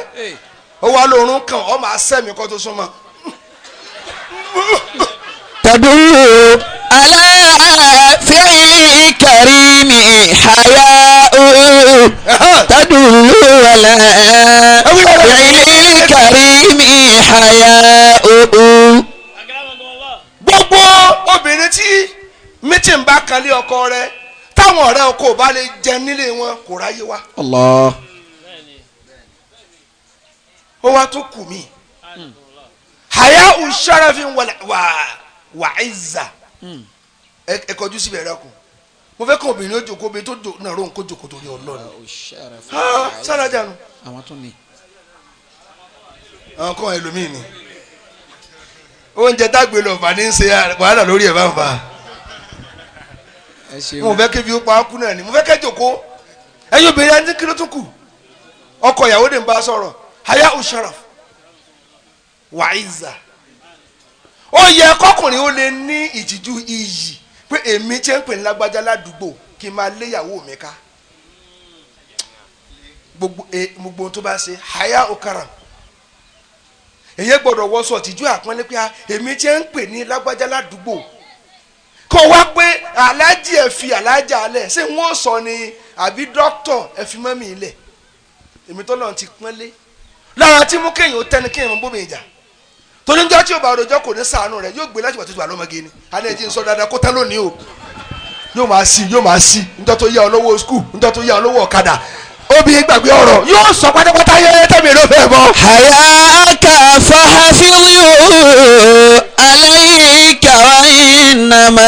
[SPEAKER 2] ó wá lóorun kàn ọ́ máa sẹ́mi kó tó súnmọ́.
[SPEAKER 1] Tadullu ala fi'li karimi haya'u tadullu ala fi'li karimi haya'u.
[SPEAKER 2] Gbogbo obìnrin tí mítìn bá kan lé ọkọ rẹ̀ táwọn ọ̀rẹ́ ọkọ ò bá lè jẹ nílé wọn kò ráyé wá.
[SPEAKER 1] Allah.
[SPEAKER 2] Ó wá tún kù mí. Haya usharafin wà ìzà. Ẹ kọjú síbẹ̀ rẹ kù. Mo fẹ́ kọ́ obìnrin ó jòkó obìnrin tó náà rò ń kó jòkó torí Ọlọ́run. Sára jánu.
[SPEAKER 1] Àwọn tún ni.
[SPEAKER 2] Àwọn kan ẹlòmíì ni. Oúnjẹ tágbé lọ fà ní í ṣe wàhálà lórí ẹ̀ bá ń fa. Mo fẹ́ kébi ó pa á kú náà ni mo fẹ́ kẹ́ jòkó. Ẹ̀yin obìnrin ẹni kí ló tún kù? Ọkọ ìyàwó dè ń bá sọ̀rọ̀. Haya usharaf wà ìzà. Ó yẹ kọkùnrin ó lè ní ìtìjú iyì pé èmi tí ń pè ní lágbájá ládùúgbò kí n máa léyàwó mi ká. Gbogbo tó bá ṣe haya ukaram. Èyí gbọ́dọ̀ wọṣọ tìjú àpọ́nlé pé èmi tí ń pè ní lágbájá ládùúgbò kó wá pé aláàjì ẹ fi aláàjà alẹ ṣé wọ́n sọ ni àbí dókítà ẹ fi mọ́mì ilẹ̀ èmi tó lọ́n ti pọ́nlé lára tí mú kéèyàn ó tẹni kéèyàn mú bómi ìjà torí ń jọ́ tí ó bá rojọ́ kò ní sàánú rẹ̀ yóò gbé láti wà tó ti wà lọ́mọge ni alẹ́ jí ń sọ dáadáa kó tán lónìí o yóò máa sí yóò máa sí njọ́ tó yá ọ lówó skul njọ́ tó yá ọ lówó ọ̀kadà obìnrin gbàgbé ọ̀rọ̀ yóò sọ pátápátá yẹ tẹ̀mí ló fẹ́ bọ́.
[SPEAKER 1] Hayaka fahafizu alayka wa innama.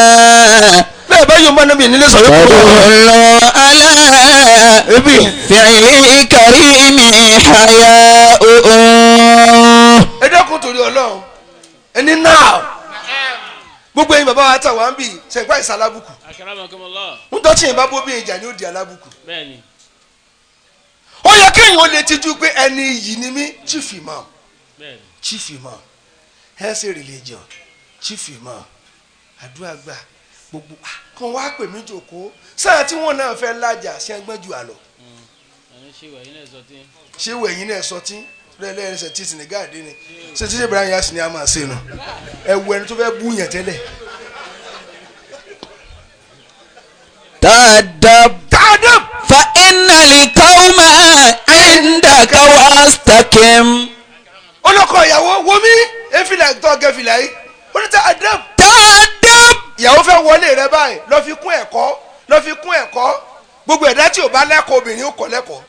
[SPEAKER 2] Bẹ́ẹ̀ bá yóò mọ níbi nílé sọ̀rọ̀ kúrò.
[SPEAKER 1] Tadullu ala fi'li karimi haya'u.
[SPEAKER 2] Ẹ dẹ́kun torí Ọlọ́run ẹni náà gbogbo ẹ̀yin bàbá wa tà wá ń bì ṣẹ̀gbá ìsàlábùkù. Ń tọ́jú yẹn bá bó bí ìjà ni ó di alábùkù. Ó yẹ kéèyàn ó lè tijú pé ẹni yìí ni mí chief imam chief imam Health religion chief imam àdúrà gbà gbogbo kan wá pè mí jòkó sáà tí wọn náà fẹ́ lájà ṣé ń gbọ́n ju àlọ́. Ṣé wẹ̀yìn náà sọ tí lẹ́lẹ́rìí tí Senegal dé ni ṣé tí Ibrahim Yasin ni a máa ṣe nù ẹ wo ẹni tó fẹ́ bú yẹn tẹ́lẹ̀.
[SPEAKER 1] Ta'addab
[SPEAKER 2] Ta'addab
[SPEAKER 1] fa inna li-qawma 'indaka wastaqim.
[SPEAKER 2] Olùkọ́ ìyàwó wo mi efilà tó gẹ́fìlà yìí ó ní ta'addab.
[SPEAKER 1] Ta'addab.
[SPEAKER 2] Ìyàwó fẹ́ wọlé rẹ báyìí lọ fi kún ẹ̀kọ́ lọ fi kún ẹ̀kọ́ gbogbo ẹ̀dá tí ò bá lẹ́kọ̀ọ́ obìnrin ó kọ́ lẹ́kọ̀ọ́.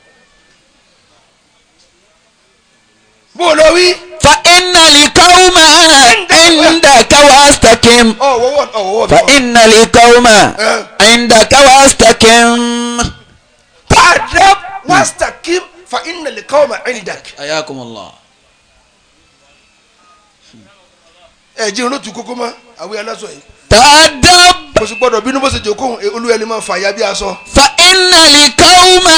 [SPEAKER 2] Bó ló wí.
[SPEAKER 1] Fa inna li-qawma 'indaka wastaqim.
[SPEAKER 2] Ọ̀wọ́wọ́
[SPEAKER 1] Fa inna li-qawma 'indaka wastaqim.
[SPEAKER 2] Ta'addab wastaqim fa inna li-qawma 'indak.
[SPEAKER 1] Ayakumullah.
[SPEAKER 2] Ẹ jí irun tu kókó mọ́ àwọn aláṣọ yìí.
[SPEAKER 1] Ta'addab.
[SPEAKER 2] Kò sì gbọ́dọ̀ bínú bó ṣe jòkó olúwa ẹni máa fà ya bí aṣọ.
[SPEAKER 1] Fa inna li-qawma.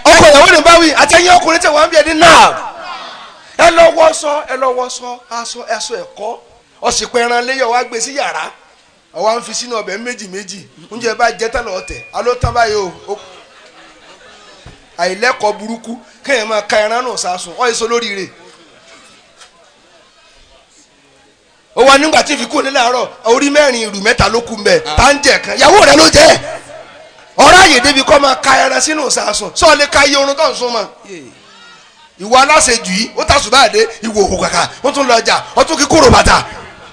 [SPEAKER 2] Ọkọ ìyàwó ni báwí àtẹ̀yìn ọkùnrin tẹ̀ wọ́n ń bí ẹni náà. Ẹ lọ wọṣọ ẹ lọ wọṣọ aṣọ ẹṣọ ẹ̀kọ́ ọ̀sìnkú ẹran léyọ̀ wá gbé sí yàrá ọwọ́ à ń fi sínú ọbẹ̀ méjì méjì oúnjẹ bá jẹ́ tán lọ́ọ́ tẹ̀ aló tán báyìí o. Àìlẹ́kọ̀ọ́ burúkú kéèyàn máa ka ẹran náà sásùn ọ̀ èso lóríire. Ó wà nígbà tí ìfikún nílẹ̀ àárọ̀ orí mẹ́rin ìrù mẹ́ta ló kú mbẹ́ tá ń jẹ kan ìyàwó rẹ ló jẹ́ ọ̀rọ̀ àyè débi kọ́ máa ka ẹran sínú sàásùn sọ lè ka iye orun tó ń sún mọ́. Ìwọ aláṣejù yìí ó tàṣùbà dé ìwò òkú kàkà ó tún lọ ọjà ó tún kíkúrò bàtà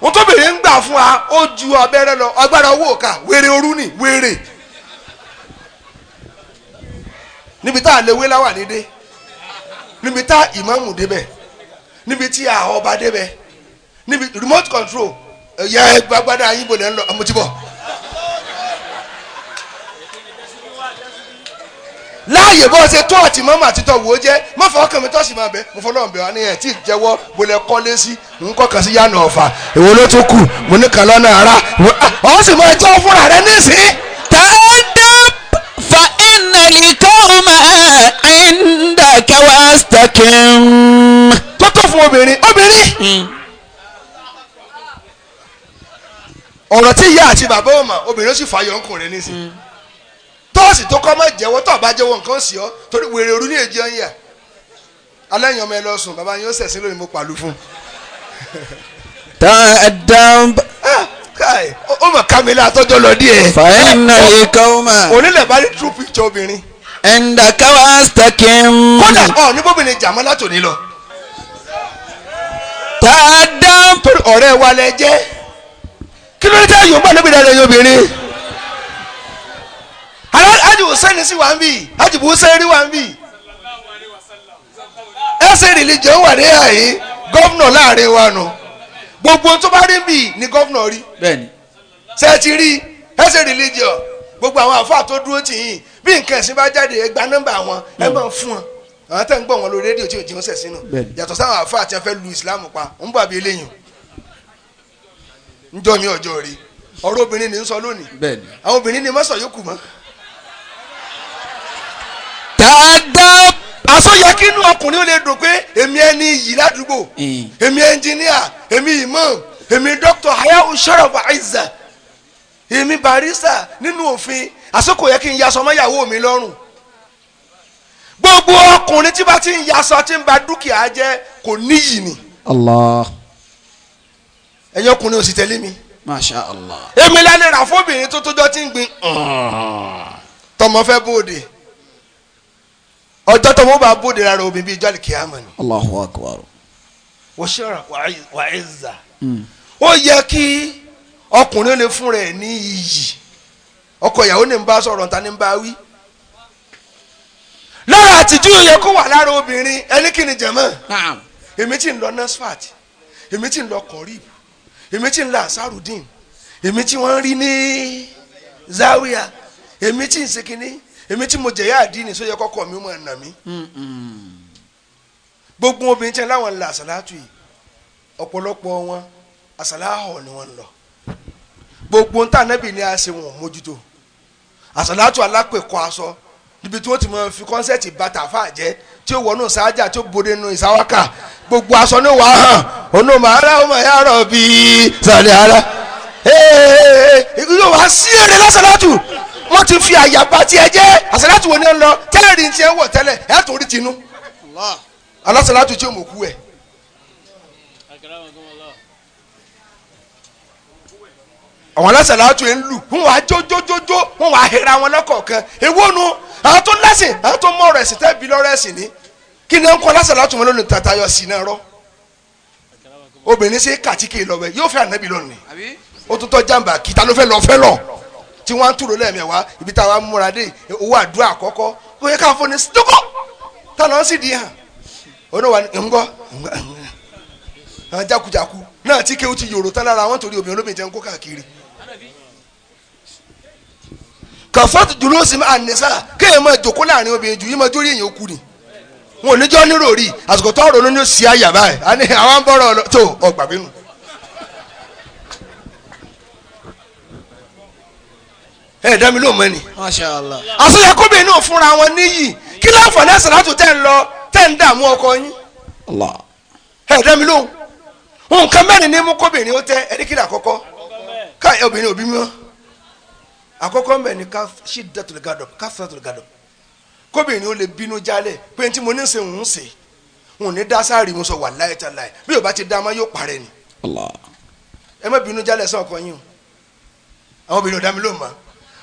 [SPEAKER 2] ó tún bèrè ń gbà fún wa ó ju abẹ́rẹ́ lọ agbára owó òkà wèrè orú ni wèrè. Níbi tá a lè wé láwà nídé níbi tá ìmáàmù débẹ̀ níbi tí a ọba débẹ̀ níbi remote control yẹ gbagbada yín bolẹ̀ ń lọ ọmọ tí bọ̀. Láàyè bó ṣe tó àti mọ́mọ́ àti tọ́ wò ó jẹ́ mọ́ fọ́ ọkàn mi tọ́sí máa bẹ́ mo fọlọ́ bẹ̀ wá ní ẹ̀ tí jẹ́wọ́ bolẹ̀ kọ́lé sí ń kọ́kàn sí yànnà ọ̀fà èwo ló tún kù mo ní kan lọ́nà ara ọ̀ sì máa jọ́ fúnra rẹ nísìnyí.
[SPEAKER 1] Ta'addab fa inna li-qawma 'indaka wastaqim.
[SPEAKER 2] Tó tó fún obìnrin obìnrin. Ọ̀rọ̀ tí ìyá àti bàbá ọmọ obìnrin ó sì fàyọ̀ ọkùnrin nísìnyí. Tọ́ọ̀sì tó kọ́ máa jẹ́wọ́ tó bá jẹ́wọ́ nǹkan sí ọ torí wèrè òru ní èjì ọ̀yà alẹ́yìn ọmọ ẹ lọ sùn bàbá yín ó sẹ̀sìn lónìí mo pàlú fún.
[SPEAKER 1] Ta'addab.
[SPEAKER 2] Ó mọ̀ kámílà àtọ́jọ́ lọ díẹ̀.
[SPEAKER 1] Fa inna li-qawma.
[SPEAKER 2] Onílẹ̀ bá rí true picture obìnrin.
[SPEAKER 1] 'Indaka wastaqim.
[SPEAKER 2] Kódà ọ̀ ní bóbìnrin jàmọ́ látòní lọ.
[SPEAKER 1] Ta'addab.
[SPEAKER 2] Torí ọ̀rẹ́ wa lẹ jẹ́ kí ló dé tẹ́ yóò bá níbi dáadáa yóò obìnrin. Hajj Hussein sì wà ń bì Hajj Hussein rí wà ń bì ẹsẹ̀ religion wà ní àyè gọ́vnọ̀ láàrin wa nù gbogbo tó bá rí bì ní gọ́vnọ̀ rí ṣe ti rí ẹsẹ̀ religion gbogbo àwọn àfáà tó dúró tì yín bí nǹkan ẹ̀sìn bá jáde ẹ gba nọ́mbà wọn ẹ máa fún wọn àwọn tẹ́ ń gbọ́ wọn lórí rédíò tí ò jẹun sẹ̀ sínú yàtọ̀ sáwọn àfáà tí wọ́n fẹ́ lu Islam pa ń bọ̀ àbí eléyìn ń jọ mi ọjọ́ rí ọ̀rọ̀ obìnrin ni ń sọ lónìí àwọn obìnrin ni mọ́sọ̀ yókù mọ́.
[SPEAKER 1] Ta'addab.
[SPEAKER 2] Aṣọ yẹ kí inú ọkùnrin ó lè dùn pé èmi ẹni yìí ládùúgbò èmi ẹnjìníà èmi imam èmi dókítà hayau sharaf aiza èmi barista nínú òfin àsìkò yẹ kí n yaṣọ mọ́yàwó mi lọ́rùn. Gbogbo ọkùnrin tí bá ti ń yaṣọ tí ń ba dúkìá jẹ́ kò níyì ni.
[SPEAKER 1] Allah.
[SPEAKER 2] Ẹ̀yin ọkùnrin ò sì tẹ̀lé mi.
[SPEAKER 1] Masha Allah.
[SPEAKER 2] Èmi lálẹ́ rà fóbìnrin tó tójọ́ tí ń gbin tọmọ fẹ́ bóde ọjọ́ tó mú bá bóde rárá obìnrin bíi jọ́lì kíámà ni.
[SPEAKER 1] Allahu akbar.
[SPEAKER 2] Wọ́n ṣọ́ra wà ẹ̀zà. Ó yẹ kí ọkùnrin lè fún rẹ̀ ní iyì ọkọ ìyàwó ní ń bá sọ̀rọ̀ ta ní ń bá wí. Lára àtijú yẹ kó wà lára obìnrin ẹni kí ni jẹ̀mọ́. Èmi tí ń lọ Nasfat èmi tí ń lọ Korib èmi tí ń lọ Asarudin èmi tí wọ́n ń rí ní Zaria èmi tí ń ṣe kínní èmi tí mo jẹ̀yà àdínì sóyẹ kọ́kọ́ mi ó máa nà mí. Gbogbo obìnrin tí láwọn ń lọ àsàlátù yìí ọ̀pọ̀lọpọ̀ wọn àsàláhọ̀ ni wọ́n ń lọ. Gbogbo ntá nẹ́bì ni a ṣe wọn mójútó àsàlátù alápèkọ aṣọ níbi tí wọ́n ti máa fi kọ́nsẹ́ẹ̀tì bàtà fà jẹ́ tí ó wọnú sáájà tí ó bode nù ìsáwákà
[SPEAKER 3] Gbogbo aṣọ ní wàá hàn. Onú màá rà ọmọ ya rọ̀ bí sàlẹ̀ ara. Yóò wá sí èrè lásàlátù. Wọ́n ti fi àyàbá tiẹ̀ jẹ́. Àsàlátù wo ni ó ń lọ? Tẹ́ẹ̀rì ti ẹ̀ wọ̀ tẹ́lẹ̀, ẹ̀ tó rí tinú. Alásàlátù tí ó mọ̀ kú ẹ̀. Àwọn alásàlátù ẹ̀ ń lù, wọ́n wá jójójójó, wọ́n wá hẹra wọn lọ́kọ̀ọ̀kan. Èwo nu? Àwọn tó lẹ́sìn, àwọn tó mọ ọ̀rọ̀ ẹ̀sìn tẹ́ bí lọ́rọ̀ ẹ̀sìn ní. Kí ni ó ń kọ́ alásàlátù wọn lónìí tàtàyọ̀ sí náà rọ́? Obìnrin ṣe kàtíkè lọ́wọ́ yóò fẹ́ ànábì lónìí. Ó tún tọ́ jàǹbá kí ta ló fẹ́ lọ fẹ́ lọ tí wọ́n á túrò lẹ́ẹ̀mẹ̀wá ibi táwa múra dé owó àdúrà àkọ́kọ́ ó yẹ káwọn fún ní dókó táwọn sì di hàn oníwà ńgọ́ àwọn jákujàku náà tí kéwù ti yòrò tán lára wọn torí obìnrin olóbìnrin jẹun kó káàkiri. Kàfọ́tù dúró sí ànísà kéèyàn máa jòkó láàrin obìnrin jù yìí máa jórí èèyàn kú ni wọn ò ní jọ́ nírò rí àsìkò tó ronú ní sí àyà báyìí àní àwọn ń bọ̀rọ̀ tó ọgbà bínú. Ẹ dá mi lóhùn mọ́ni.
[SPEAKER 1] Masha Allah.
[SPEAKER 3] Àṣeyẹ kóbìnrin náà fúnra wọn níyì kí láǹfààní àṣàlátù tẹ́ ń lọ tẹ́ ń dààmú ọkọ yín.
[SPEAKER 1] Allah.
[SPEAKER 3] Ẹ dá mi lóhùn. Nǹkan mẹ́rin ní mú kóbìnrin ó tẹ́ ẹni kí ni àkọ́kọ́ ká obìnrin òbí mímọ́. Àkọ́kọ́ mbẹ̀ ni ká ṣí dẹ́tùlù gàdọ̀ ká fẹ́tùlù gàdọ̀. Kóbìnrin ó lè bínú jálẹ̀ pé tí mo ní ṣe ń ṣe òun ní dá sáàrì mo sọ wà láì tá láì bí ò bá ti dá a mọ́ yóò parẹ́ ni.
[SPEAKER 1] Allah.
[SPEAKER 3] Ẹ má bínú jálẹ̀ sọ ọkọ yín o. Àwọn obìnrin ò dá mi lóhùn mọ́.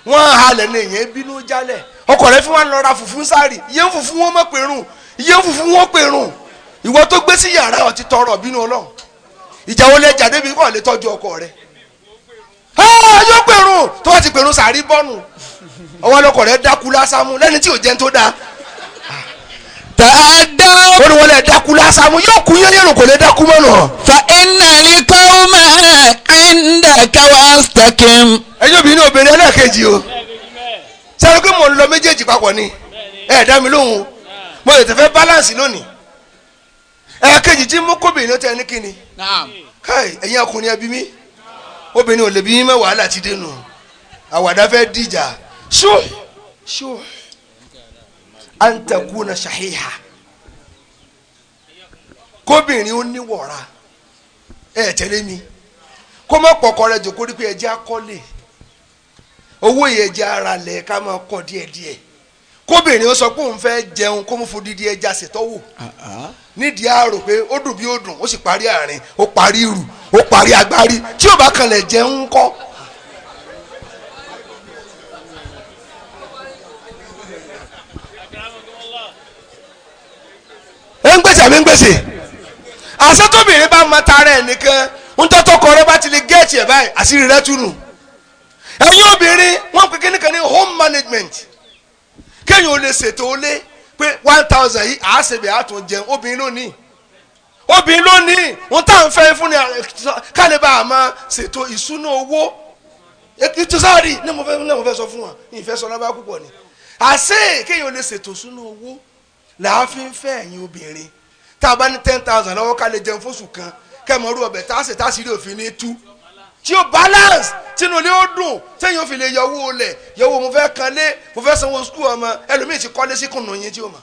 [SPEAKER 3] Wọ́n halẹ̀ ní èyàn bínú jálẹ̀ ọkọ rẹ fi wọn lọ ra fùfú sáré iye ń fùfú wọn mọ̀ pẹ̀rùn iye ń fùfú wọn pẹ̀rùn ìwọ tó gbé sí yàrá ó ti tọrọ bínú Ọlọ́run ìjà wo lẹ jà débi kọ́ lè tọ́jú ọkọ rẹ yóò pẹ̀rùn tó bá ti pẹ̀rùn sàrí bọ́nù ọwọ́ lọkọ rẹ dákú lásámú lẹ́ni tí ò jẹun tó dáa
[SPEAKER 1] Tàdá.
[SPEAKER 3] ó ní wọn lẹ dákú lásámú yóò kú yẹn yẹn kò lè dákú mọ́nà.
[SPEAKER 1] Fa inna al-qawma indaka wastaqim.
[SPEAKER 3] Ẹjọ́ bí inú obìnrin ẹlẹ́ẹ̀kejì o sáré pé mò ń lọ méjèèjì papọ̀ ni ẹ dá mi lóhùn mo lè tẹ̀fẹ́ balance lónìí ẹ̀ẹ̀kejì tí mú kóbìnrin ó tẹ ní kíni káì ẹ̀yin ọkùnrin ẹbí mi obìnrin ò lè bí yín mọ́ wàhálà ti dénú àwàdà fẹ́ dìjà ṣó ṣó an takuna ṣàhíhà kóbìnrin ó níwọ̀ra ẹ tẹ̀lé mi kó má pọkọ rẹ jòkó rí pé ẹjẹ́ akọ́lé owó yẹn jẹ́ ara lẹ̀ ká máa kọ́ díẹ̀díẹ̀ kóbìnrin ó sọ pé òun fẹ́ jẹun kó mú fún dídí ẹja ṣètọ́wò nídìí àrò pé ó dùn bí ó dùn ó sì parí àárín ó parí ìrù ó parí agbárí tí ó bá kanlẹ̀ jẹun kọ́. Ẹ ń gbèsè àbí ń gbèsè àṣetọ́bìnrin bá mọ tara ẹ̀ nìkan ń tọ́tọ́ kọ rẹ bá ti lè gẹ́ẹ̀tì ẹ̀ báyìí àṣírí rẹ túnú. Ẹ̀yin obìnrin wọ́n pe kíní kan ní home management kéèyàn ò lè ṣètò ó lé pé 1000 yìí àásèbè àtún jẹun obìnrin lónìí obìnrin lónìí wọn tá à ń fẹ́ fún ni kálíbà àmọ́ ṣètò ìṣúná owó ètò sáàrì ní mo fẹ́ sọ fún wọn ìfẹ́ sọ lábá púpọ̀ ni àṣé kéèyàn ò lè ṣètò ìṣúná owó làá fi ń fẹ́ ẹ̀yin obìnrin tá a bá ní 10,000 lọ́wọ́ ká lè jẹun fóṣù kan kẹ́mọ̀rú ọbẹ̀ tá a ṣe tá a sì rí òfin ní tú tí ó balance tínú ilé ó dùn téèyàn fi lè yọwọ́ olè yọwọ́ mo fẹ́ kan lé mo fẹ́ sanwó skul ọmọ ẹlòmíì ti kọ́lé sí kùnú yín tí ó mọ̀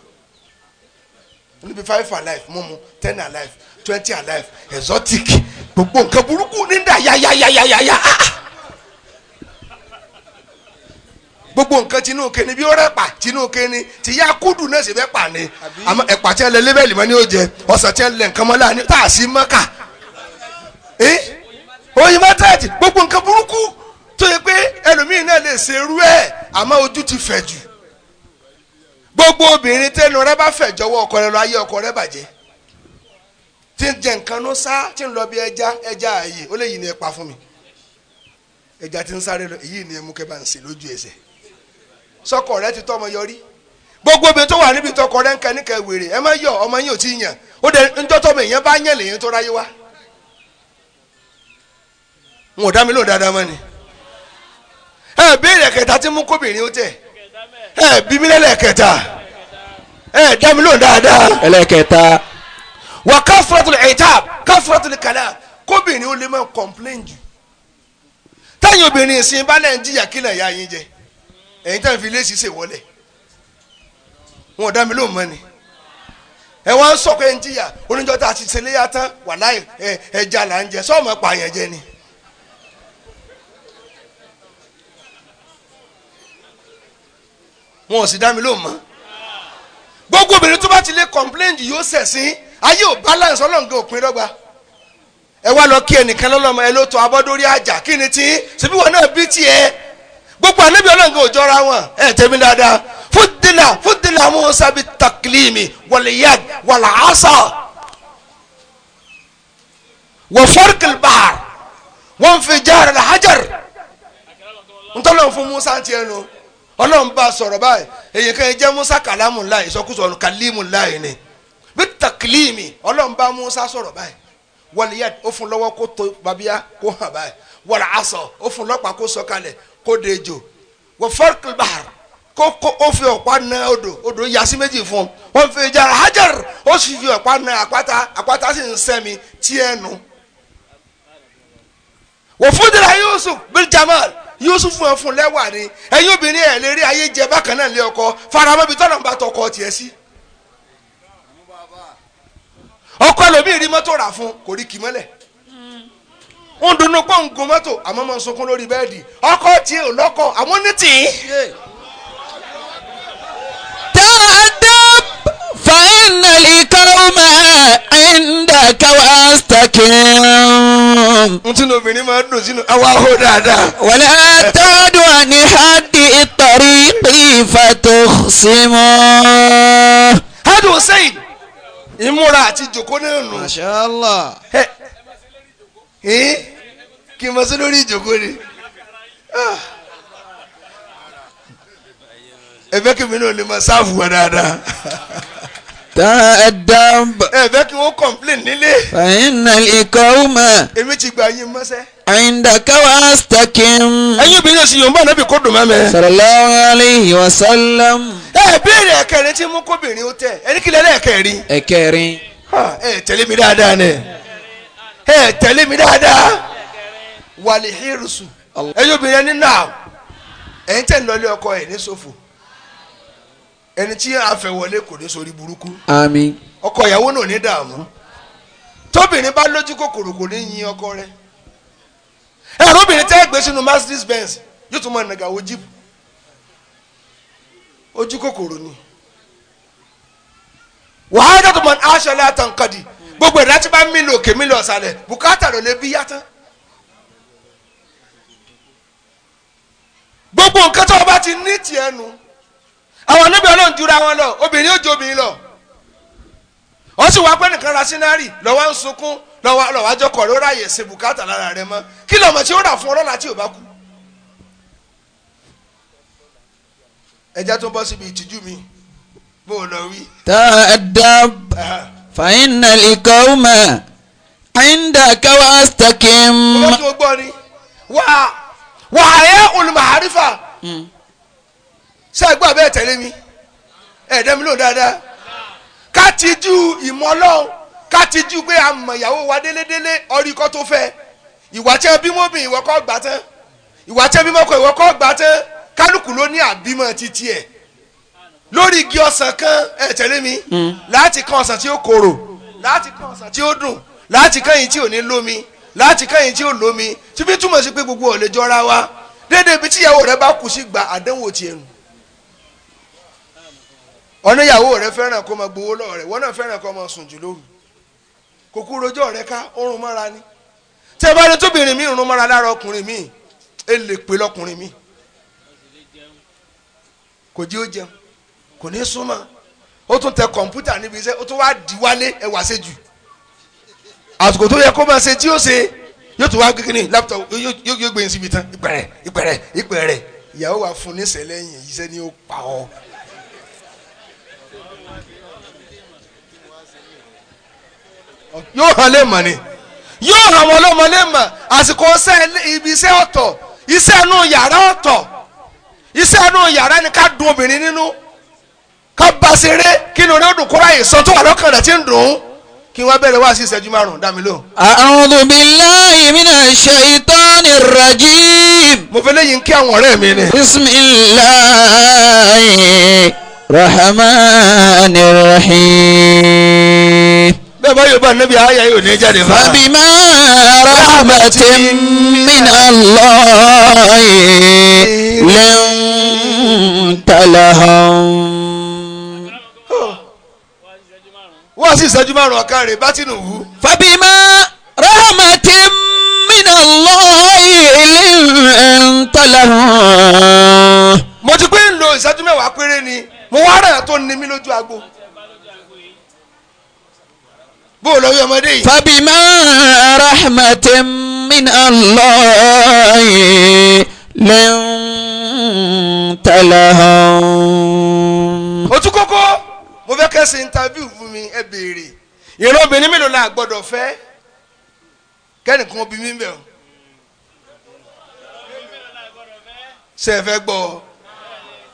[SPEAKER 3] níbi 5 alive mímu 10 alive 20 alive exotic gbogbo nǹkan burúkú ní dà yáyáyáyáyá gbogbo nǹkan tinú keni bí ó rẹ́pà tinú keni tí yá kúdù náà sì fẹ́ pa ni àmọ́ ẹ̀pà tí wọ́n lẹ lébẹ̀lì mọ́ ni ó jẹ ọ̀sán tí wọ́n lẹ nǹkan mọ́ láàánú tá a sì mọ́kà oyin mọ́tẹ́ẹ̀tì gbogbo nǹkan burúkú tó yẹ pé ẹlòmíín náà lè ṣe irú ẹ̀ àmọ́ ojú ti fẹ̀ jù gbogbo obìnrin tẹnu rẹ bá fẹ̀ jọ̀wọ́ ọkọ rẹ lọ ayé ọkọ rẹ bàjẹ́ tí ń jẹ nǹkan ló sá tí ń lọ bí ẹja ẹja ààyè ó lè yìí ni ẹ pa fún mi ẹja tí ń sáré lọ èyí ni ẹ mú kẹ́ bá ń sè lójú ẹsẹ̀ sọkọ rẹ ti tọmọ yọrí gbogbo obìnrin tó wà níbi tọkọ rẹ ń kẹ níkẹ wèrè ẹ má yọ ọmọ yín ò tí ì yàn ó dẹ ńjọ́ tọmọ èèyàn bá yàn lèyàn tó ráyé wá wọn ò dá mi lóhùn dáadáa mọ́ ni ẹ béèrè kẹta tí mú kóbìnrin ó tẹ ẹ bí mi lẹ́lẹ́kẹta ẹ dá mi lóhùn dáadáa.
[SPEAKER 1] Ẹlẹ́kẹta.
[SPEAKER 3] Wà káfúrátùlù ẹ̀tàb káfúrátùlù kàlá kóbìnrin ó lè máa complain jù táyìn obìnrin ìsìn bá lẹ́ ń jìyà kí lẹ̀ ya yín jẹ ẹ̀yin táyìn fi léèsì ṣèwọlẹ̀ wọn ò dá mi lóhùn mọ́ ni Ẹ wá ń sọ pé ń jìyà oníjọ́ tá a ti ṣe léyà tán wàláì ẹja là ń jẹ sọ́ọ̀mù pààyàn jẹ ni. Wọn ò sì dá mi lóhùn mọ́. Gbogbo obìnrin tó bá ti lè complain jù yóò ṣẹ̀sín. Ayé ò balance, ọlọ́ǹgá òpin dọ́gba. Ẹ wá lọ kí ẹnìkan lọ́lọ́mọ ẹ ló tọ́ abọ́dórí àjà kí ni tí ṣebí wọn náà bí tiẹ̀. Gbogbo ànábì ọlọ́ǹgá ò jọra wọn. Ẹ tẹ̀mí dáadáa. Fúdìlà fúdìlà Musa bi taklimi wàlíyàd wàlàásà wà fọ́rkìl bàr wọ́n fi jára làhájàr. Ntọ́lọ́ fún Musa tiẹ̀ nu ọlọ́run bá sọ̀rọ̀ báyìí. Èyí kan jẹ́ Musa kàlámù láì ìsọkúsọ ọ̀nù kàlímù láì ni bí taklimi ọlọ́run bá Musa sọ̀rọ̀ báyìí. Wàlíyàd ó fún lọ́wọ́ kó tó babíyá kó hàn báyìí. Wàlàásà ó fún lọ́pàá kó sọ̀kalẹ̀ kó dejò wà fọ́rkìl bàr kó ó fi ọ̀pá na odò, odò yasi méjì fún un. Wọ́n fi jara hajar ó sì fi ọ̀pá na àpáta, àpáta sì ń sẹ́mi tí ẹ nu. Wọ́n fún dira Yusuf bil Jamal, Yusuf fún ẹ fún lẹ́wà ni. Ẹ̀yin obìnrin ẹ̀ lè rí ayé jẹ bákan náà lé ọkọ faramọ́ bí tọ́lọ̀ ń bá tọkọ tiẹ̀ sí. Ọkọ ẹlòmíì rí mọ́tò rà fún kò rí kì mọ́lẹ̀. Ń dunnú pọ̀ ń gun mọ́tò àmọ́ mọ́ ń sunkún lórí bẹ́ẹ̀dì. Ọkọ tiẹ̀ ò lọ́kọ àmọ́ ní tì í.
[SPEAKER 1] تأدب فإن القوم عندك واستقم.
[SPEAKER 3] N tún obìnrin máa ń dùn sínú àwa hó dáadáa.
[SPEAKER 1] ولا تعد عن حد الطريق فتخصم.
[SPEAKER 3] Hadu Hussein ìmúra àti ìjòkó náà nù.
[SPEAKER 1] ما شاء الله.
[SPEAKER 3] Ẹ kí n mọ sí lórí ìjòkó ni. Ẹ fẹ́ kí mi náà lè máa sáàfù wọn dáadáa.
[SPEAKER 1] تأدب
[SPEAKER 3] Ẹ fẹ́ kí wọ́n complain nílé.
[SPEAKER 1] فإن القوم
[SPEAKER 3] Èmi ti gba yín mọ́sẹ́.
[SPEAKER 1] عندك واستقم.
[SPEAKER 3] Ẹ̀yin obìnrin òsì yòǹbá náà bí kò dùn mọ́ mi.
[SPEAKER 1] صلى الله عليه وسلم.
[SPEAKER 3] Ẹ béèrè ẹ̀kẹrin tí mú kóbìnrin ó tẹ̀ ẹni kílẹ̀ lẹ́ẹ̀kẹrin.
[SPEAKER 1] Ẹ̀kẹrin.
[SPEAKER 3] Ẹ tẹ̀lé mi dáadáa ni. Ẹ tẹ̀lé mi dáadáa. Wàlẹ̀ hírùsù. Ẹ̀yin obìnrin ẹni náà ẹ̀yin tẹ̀ ń lọlé ọkọ ẹ̀ ní ṣòfò. Ẹni tí a fẹ́ wọlé kò ní sórí burúkú.
[SPEAKER 1] Àmín.
[SPEAKER 3] Ọkọ ìyàwó náà ní dààmú. Tóbìnrin bá lójú kòkòrò kò ní yin ọkọ rẹ̀. Ẹ̀rọ obìnrin tẹ́ gbé sínú Mercedes Benz yóò tún máa nàgàwó jíìpù. Ojú kòkòrò ni. Wàhálà tó máa ń aṣọ látàǹkàdì. Gbogbo ẹ̀dá tí bá mílò òkè mílò ọ̀sàlẹ̀ bùkátà ló lè bí yá tán. Gbogbo nǹkan tó o bá ti ní tiẹ̀ nu. Àwọn anábì Ọlọ́run jura wọn lọ, obìnrin ó ju obìnrin lọ. Ó sì wá pé nìkan ra sínárì lọ́wọ́ ń sunkún lọ́wọ́ àjọkọ̀ ló ráàyè ṣe bùkátà lára rẹ mọ́. Kí lọ́mọ tí ó rà fún ọlọ́lá tí ò bá kú? Ẹja tó ń bọ́ síbi ìtìjú mi bó o lọ wí.
[SPEAKER 1] تأدب فإن القوم عندك واستقم.
[SPEAKER 3] Mo bá tún gbọ́ ni wà á yẹ olùmọ̀hárìfà ṣé ẹ gbọ́ abẹ́ tẹ̀lé mi ẹ̀ dẹ́mi lóhùn dáadáa. Ká tijú ìmọ̀ Ọlọ́run, ká tijú pé a mọ̀ ìyàwó wa délédélé ọrí kọ́ tó fẹ́. Ìwà tí ẹ bímọ bí ìwọ kọ́ gbà tán, ìwà tí ẹ bímọ kọ́ ìwọ kọ́ gbà tán. Kálukú ló ní àbímọ títí ẹ̀ lórí igi ọsàn kan. Ẹ tẹ̀lé mi láti kan ọsàn tí ó korò, láti kan ọsàn tí ó dùn, láti kan yìí tí ò ní lómi, láti kan yìí tí ò lómi. Tí fi túmọ̀ sí pé gbogbo ò lè jọra wa déédéé. Ibi tíyàwó rẹ bá kù sí gba àdánwò tiẹ̀ nù. Ọ̀nà ìyàwó rẹ fẹ́ràn kó máa gbowó lọ́wọ́ rẹ̀, wọ́n náà fẹ́ràn kó máa sùn jù lóru. Kò kú rojọ́ rẹ ká oorun mọ́ra ni. Tí ẹ bá ní tóbìnrin mi rún mọ́ra lára ọkùnrin mi, ẹ lè pè lọ́kùnrin mi kò jí ó jẹun, kò ní súnmọ́, ó tún tẹ kọ̀ǹpútà níbi iṣẹ́, ó tún wá di wálé ẹ wá ṣe jù. Àsìkò tó yẹ kó máa ṣe tí ó ṣe yóò tún wá gbé kíní laptop yóò gbé yín síbi tán. Ìpẹ̀rẹ̀ ìpẹ̀rẹ̀ ìpẹ̀rẹ̀ ìyàwó wa fún ní sẹ́lẹ̀yìn iṣẹ́ ni ó pa ọ́. Yóò hàn lè mọ̀ ni, yóò hàn wọn lọ́mọ lè mọ̀. Àsìkò ibi iṣẹ́ ọ̀tọ̀, iṣẹ́ inú yàrá ọ̀tọ̀. Iṣẹ́ inú yàrá ni ká dùn obìnrin nínú, ká bá ṣeré, kí inú rẹ̀ ó dùn, kó ráyè sọ tó wà lọ́kàn rẹ̀ tí ń dùn ún. Kí wọ́n bẹ̀rẹ̀ wá sí ìṣẹ́jú márùn-ún dá mi lóhùn.
[SPEAKER 1] أعوذ بالله من الشيطان الرجيم.
[SPEAKER 3] Mo fẹ́ lẹ́yìn kí àwọn ọ̀rẹ́ mi ni.
[SPEAKER 1] بسم الله الرحمن الرحيم.
[SPEAKER 3] Bẹ́ẹ̀ bá Yorùbá níbi àyà yóò ní jáde fún wa.
[SPEAKER 1] فبما رحمة من الله لنت لهم.
[SPEAKER 3] Wọ́n sì ṣẹ́jú 5 ọ̀kan rè bá Tinubu.
[SPEAKER 1] فبما رحمة من الله لنت لهم.
[SPEAKER 3] Mo ti pé ń lo ìṣẹ́jú 10 péré ni mo wá rẹ̀ tó ní mi lójú agbo. Bó o lọ yọ ọmọdé yìí.
[SPEAKER 1] فبما رحمة من الله لنت لهم.
[SPEAKER 3] Ojú kókó mo fẹ́ kẹ́ ṣe interview fún mi, ẹ béèrè ìran obìnrin mélòó la gbọ́dọ̀ fẹ́ kẹ́nìkan obì mi bẹ̀ o. Ṣé ẹ fẹ́ gbọ́?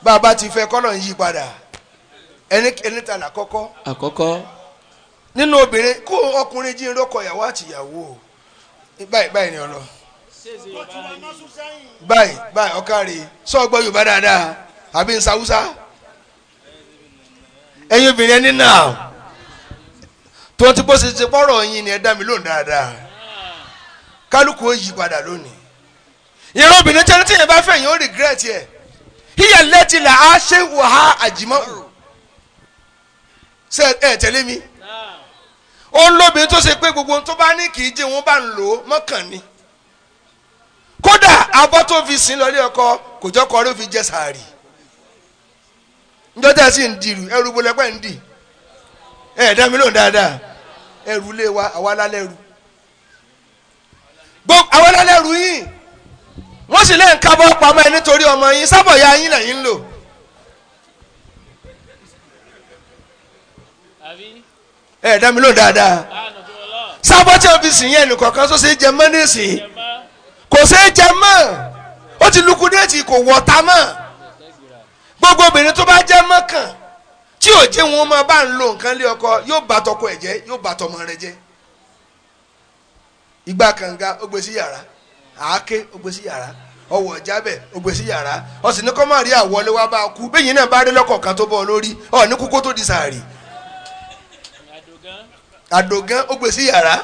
[SPEAKER 3] Bàbá ti fẹ́ kọ́lọ̀ ń yí padà. Ẹni ta là kọ́kọ́
[SPEAKER 1] Àkọ́kọ́
[SPEAKER 3] nínú obìnrin kó ọkùnrin jí ń rọ́kọ ìyàwó àtìyàwó o. Báyìí báyìí ni ọ̀rọ̀ báyìí báyìí ọ̀kàrí sọ́ọ̀gbọ́ Yorùbá dáadáa àbí nsàwùsá ẹ̀yin obìnrin ẹni náà tó ti bó ṣe ṣe pọ́rọ̀ yín ni ẹ dá mi lóhùn dáadáa. Kálukú ó yí padà lónìí. Ìran obìnrin tí ẹni tí yẹn bá fẹ́ yín ó regret ẹ̀. Híyà lẹ́tì là á ṣe wàhá àjìmọ́ ṣe ẹ tẹ̀lé mi. Ó ń lóbìnrin tó ṣe pé gbogbo ohun tó bá ní kì í jẹ́ wọn bá ń lò ó mọ́kàn ni. Kódà abọ́ tó fi sin lọlé ọkọ kò jọ́kọ ló fi jẹ sàárì. Njọ́ tí a sì ń dirù ẹrù bolẹ́pẹ́ ń dì. Ẹ dá mi lóhùn dáadáa. Ẹrù lé wa àwa lálẹ́rù. Gbogbo àwa lálẹ́rù yìí. Wọ́n sì lè ń kábọ́ pamọ́ ẹ nítorí ọmọ yín sábọ̀ ya yín lẹ́yìn ń lò. Ẹ dá mi lóhùn dáadáa. Sábọ̀ tí o fi sìn yẹn nìkọ̀ọ̀kan tó ṣe é jẹ mọ́ nísìnyí. Kò ṣe é jẹ mọ́. Ó ti lukudéètì kò wọ̀ta mọ́. Gbogbo obìnrin tó bá jẹ́ mọ́kàn tí ò jẹ́ wọn máa bá ń lo nǹkan lé ọkọ yóò bá tọkọ ẹ̀ jẹ́ yóò bá tọmọ rẹ̀ jẹ́. Ìgbà kànga ó gbé sí yàrá, àáké ó gbé sí yàrá, ọwọ́ jábẹ̀ ó gbé sí yàrá, ọ̀sìn ní kọ́ máa rí àwọlé wá bá a kú bẹ́yìn náà bá rí lọ́kọ̀ọ̀kan tó bọ́ ọ lórí ọ̀ ní kúkó tó di sàárì. Àdògán ó gbé sí yàrá.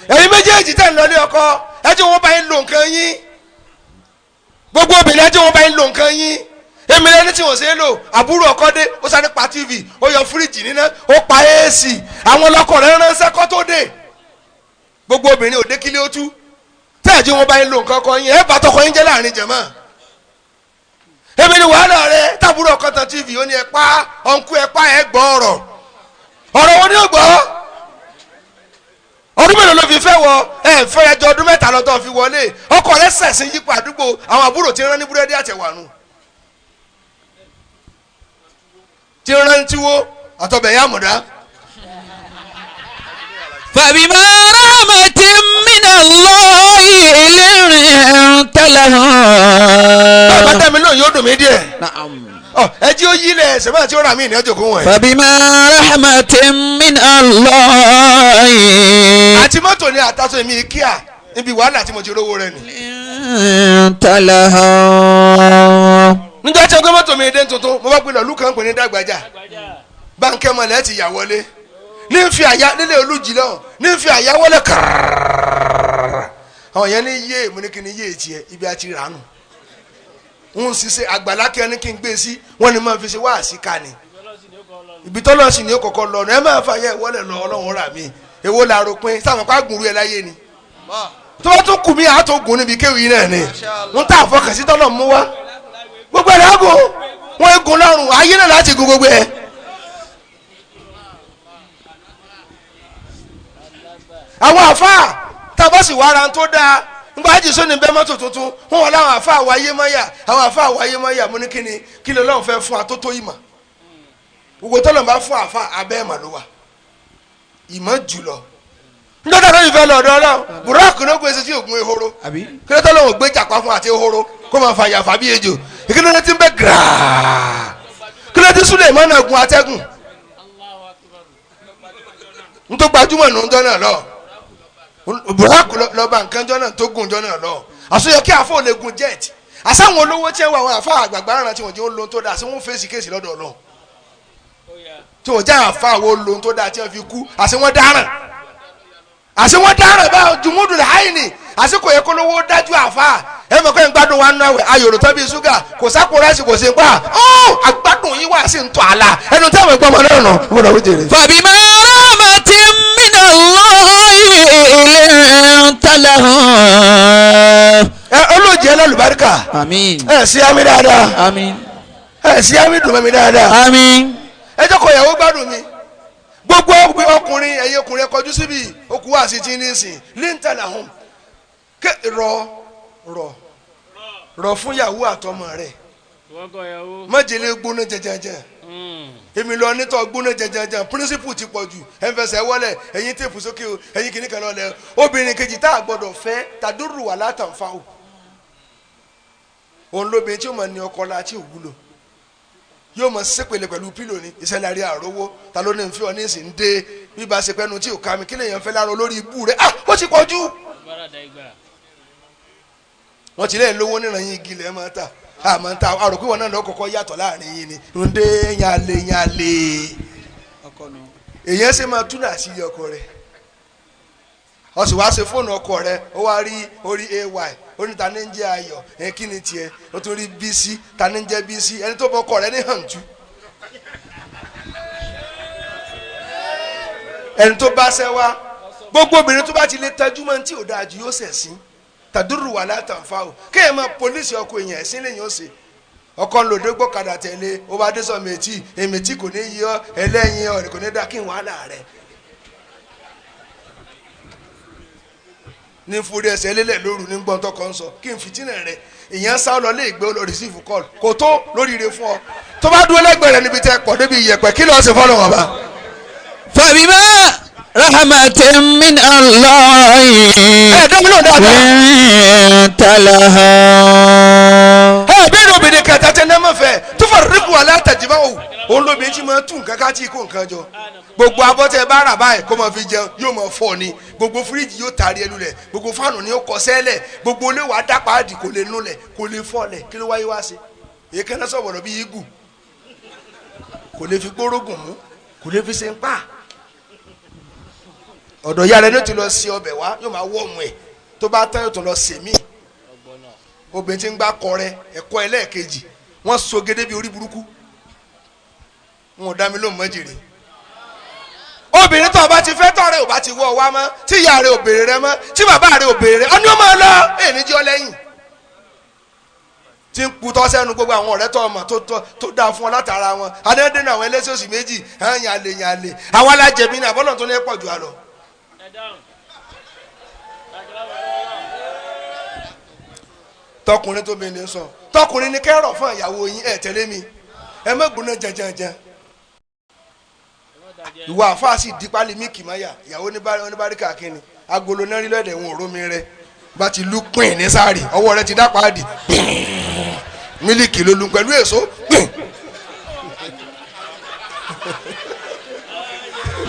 [SPEAKER 3] Ẹ̀yin méjèèjì tẹ̀ ń lọ lé ọkọ ẹ jẹ́ wọn bá yín lo nǹkan yín. Gbogbo obìnrin ẹ jẹ́ wọn bá yín lo nǹkan yín. Èmi lẹni tí wọ́n ṣe é lò àbúrò ọkọ dé ó sáré pa TV ó yọ fíríjì níná ó pa AC àwọn ọlọ́kọ̀ rẹ̀ ránṣẹ́ kọ́ tó dé. Gbogbo obìnrin òde kílé ó tú tẹ́ẹ̀jú wọn bá yín lo nǹkan ọkọ yín ẹ bá tọkọ yín jẹ́ láàrin jẹ̀mọ́. Èmi ni wàhálà rẹ tàbúrò ọkọ tan TV ó ní ẹ pa ọ̀nkú ẹ pa ẹ gbọ́ ọ̀rọ̀ ọ̀rọ̀ wọn ni ó gbọ́. Ọdún mélòó ló fi fẹ́ wọ ẹ fẹ́ ẹjọ́ ọdún 3 lọ́tọ̀ fi wọlé ọkọ rẹ sẹ̀sìn yípo àdúgbò àwọn àbúrò ti rán ní búrẹ́dì àtẹ̀wà nù. Tí ń rántí wo àtọ̀bẹ̀ yá mọ̀dá.
[SPEAKER 1] فبما رحمة من الله لنت لهم.
[SPEAKER 3] Bàbá dàmí lóyún yóò dùn mí díẹ̀.
[SPEAKER 1] نعم.
[SPEAKER 3] Ẹ jí ó yí lẹ̀ ṣẹ̀fẹ̀ àti ó rà mí ní ọjọ́ kó wọ̀nyí.
[SPEAKER 1] فبما رحمة من الله.
[SPEAKER 3] Àti mọ́tò ni àtàtò èmi kíá níbi wàhálà tí mo ti rówó rẹ ni.
[SPEAKER 1] لنت لهم.
[SPEAKER 3] Níjọ́ tí o gbé mọ́tò mi dé tuntun mo bá gbé lọ lùkàn pè ní Dàgbàjà báńkẹ́ mọ̀lẹ́ ti yà wọlé ní fi àyà nílé olùjì lọ ní fi àyà wọlé kàràràràrà àwọn yẹn ní yé mo ní kí ni yé tiẹ̀ ibi àti rànù ń ṣiṣẹ́ àgbàlá kí ẹni kí n gbé sí wọ́n ní máa fi ṣe wáàsí ká ni ibi tọ́lọ́ sì ní ó kọ́kọ́ lọ ẹ máa fa yẹ ìwọlẹ̀ lọ Ọlọ́run rà mí èwo la rò pin sáwọn kó àgùnrú ẹ láyé ni tó bá tún kù mí àtò gùn níbi kéwì náà ni ń tà fọkàn sí tọ́lọ̀ mú wá gbogbo ẹ̀ lágùn wọ́n gun lọ́rùn ayé náà láti gun gbogbo ẹ̀. Àwọn àfáà tábà sì wá ara tó dáa nígbà ájì sóni bẹ́ẹ̀ mọ́tò tuntun wọ́n wọ́n láwọn àfáà wáyé mọ́yà àwọn àfáà wáyé mọ́yà mo ní kíni kí ló lọ́run fẹ́ fún atótó ìmọ̀ gbogbo tọ́lọ̀ bá fún àfáà abẹ́ ìmọ̀ ló wà ìmọ̀ jùlọ nígbà tó ìfẹ́ lọ́dọ̀ Ọlọ́run bùrọ́ọ̀kì ló gbé sí ògùn ehoro kí ló tọ́lọ̀ gbé jàpá fún àti ehoro kó máa fa yàfà bí ejò kí ló ti ń bẹ gíràà kí ló ti súlẹ̀ mọ́nà gun atẹ́gùn n tó gbajúmọ̀ nù ń jọ́ náà lọ bùrọ́ọ̀kì lọ́ba nǹkan jọ́ náà tó gùn jọ́ náà lọ àsọyọ kí àfọ̀ lè gun jet Àsáwọn olówó tí wọ́n àwọn àfa àgbààgbà rán tí wọ́n jẹ́ ó lóhun tó dáa sí wọ́n fèsì kéèsì lọ́dọ̀ Ọlọ́run tí wọ́n jẹ́ àfa àwọn olóhun tó dáa tí wọ́n fi kú àṣẹ wọ́n dáràn àṣẹ wọ́n dáràn bá jùmúdù láìní àṣẹ kò yẹ kó lówó dájú àfa ẹ mọ̀ pé ń gbádùn wa nù àwẹ̀ ayòrò tán bíi ṣúgà kò sápò ráìsì kò sí pa ó àgbádùn yín wà sí ń tọ́ àlà ẹnu tí àwọn ẹ̀gbọ́n ọmọ náà nù mo lọ wí jèrè.
[SPEAKER 1] فبما رحمة من الله لنت لهم
[SPEAKER 3] Ẹ olóòjì ẹ lálùbáríkà.
[SPEAKER 1] آمين
[SPEAKER 3] Ẹ sí àmì dáadáa.
[SPEAKER 1] آمين
[SPEAKER 3] Ẹ sí àmì dùn mọ́ mi dáadáa.
[SPEAKER 1] آمين
[SPEAKER 3] Ẹ jẹ́ kó ìyàwó gbádùn mi. Gbogbo ọkùnrin ẹ̀yin ọkùnrin ẹ kọjú síbi okùn wá sí ti ní sìn linta lahum ké rọ rọ rọ fún ìyàwó àtọmọ rẹ májèlé gbóná jẹjẹjẹ èmi lọ nítọ gbóná jẹjẹjẹ píríncípù ti pọ̀ jù ẹ ń fẹsẹ̀ wọlé ẹ̀yin téèpù sókè o ẹ̀yin kìíní kan lọlẹ obìnrin kejì tá a gbọ́dọ̀ fẹ́ tàdúrù wà látàǹfà o òun lóbìnrin tí ó mọ̀ ní ọkọ la tí ò wúlò yóò mọ sépèlè pẹ̀lú pílò ní ìṣẹ̀lẹ̀ àrí àrówó ta ló ní n fi ọ ní ìsìn dé bí ba ṣe pẹ́nu tí ò ká mi kí lèèyàn fẹ́ lára olórí ibú rẹ̀ ah ó ti pọ̀ jù. Wọ́n ti lẹ́yìn lówó níran yín igi lẹ́ẹ̀ máa ta àmọ́ ta àròkú wọn náà lọ kọ́kọ́ yàtọ̀ láàrin yín ni ǹdẹ́ yàlẹ̀ yàlẹ̀ èèyàn ṣe máa túnà sí iye ọkọ rẹ̀ ó sì wá ṣe fóònù ọkọ rẹ̀ ó wá rí orí ay ó ní ta ní ń jẹ́ ayọ̀ ẹ kí ni tiẹ̀ ó tún rí bísí ta ní ń jẹ́ bísí ẹni tó bọ ọkọ rẹ̀ ní hàǹtú ẹni tó bá ṣẹ́ wá gbogbo obìnrin tó bá ti lè tẹ́jú mọ́ tí ò dáa jù yóò ṣẹ̀ sí tàdúrù wà látàǹfà o kéèyàn máa polisi ọkọ èèyàn ẹ̀sìn lèyìn ó ṣe ọkọ ńlọdẹ gbọ́kadà tẹ̀lé ó bá dé sọ mẹ́tì èmẹ́tì kò ní yí ọ ẹlẹ́yin ọ̀rẹ́ kò ní dá kí n wàhálà rẹ̀ ní forí ẹsẹ̀ lélẹ̀ lóru ní gbọ́n tọkọ ń sọ kí n fìtínà rẹ̀ ìyẹn sá lọ lé ìgbé lọ rìsífù kọ́ọ̀lù kò tó lóríire fún ọ tó bá dúró lẹ́gbẹ̀ẹ́ rẹ̀ níbi tẹ́ pọ̀ débi ìyẹ̀pẹ̀ kí lọ́ọ́ ṣe fọ́lọ́ wọn bá.
[SPEAKER 1] فبما رحمة من الله
[SPEAKER 3] Ẹ dẹ́mi náà dáadáa.
[SPEAKER 1] لنت لهم
[SPEAKER 3] Ẹ bẹ́ẹ̀ ni obìnrin kẹta tẹ náà mọ̀fẹ́ tó fà ríkù alátàjìbá o òun lóbìnrin tí máa tún nǹkan ká tí kó nǹkan jọ gbogbo abọ́tẹ bá rà báyìí kó máa fi jẹun yóò máa fọ́ ni gbogbo fíríjì yóò taari ẹnu rẹ̀ gbogbo fáànù ni ó kọ sẹ́lẹ̀ gbogbo ilé wàá dápá àdì kò lè nulẹ̀ kò lè fọ́lẹ̀ kí ló wáyé wá sí èyí kan náà sọ̀rọ̀ bí igu kò lè fi gbórógùn mú kò lè fi ṣe ń pa ọ̀dọ̀ ìyá rẹ̀ ló ti lọ sí ọbẹ̀ wá yóò máa wọ́ ọmọ ẹ̀ tó bá tán yóò tún lọ sèmí obìnrin tí ń gbá kọrẹ ẹ̀kọ́ ẹlẹ́ẹ̀kejì wọ́n so gédé bíi orí burúkú wọn ò dá mi lóhùn mọ́jèrè obìnrin tó o bá ti fẹ́ tọ́ rẹ ò bá ti wọ́ ọ wá mọ́ tí ìyá rẹ ò béèrè rẹ mọ́ tí bàbá rẹ ò béèrè rẹ ọ ní ó máa lọ èyí ní jẹ́ ọ lẹ́yìn tí ń putọ́ sẹ́nu gbogbo àwọn ọ̀rẹ́ tó ọmọ tó dáa fún ọ látara wọn adédènà àwọn ẹlẹ́sẹ̀ òsì méjì hàn yàn lè yàn lè àwa la jẹ̀bi ní àbọ̀lọ̀ tó ní pọ̀ jù àlọ́. Tọkùnrin tó bìnrin sọ tọkùnrin ní kẹrọ fún ìyàwó yín ẹ tẹ̀lé mi ẹ má gbóná jẹjẹjẹ ìwọ àfáà sì di pálí mílìkì máyà ìyàwó oníbàríkà kínní agolo náà rí lọ́dẹ̀ wọn ò rómi rẹ bá ti lú pín ní sáàrì ọwọ́ rẹ ti dá paádì pín mílìkì ló lu pẹ̀lú èso pín.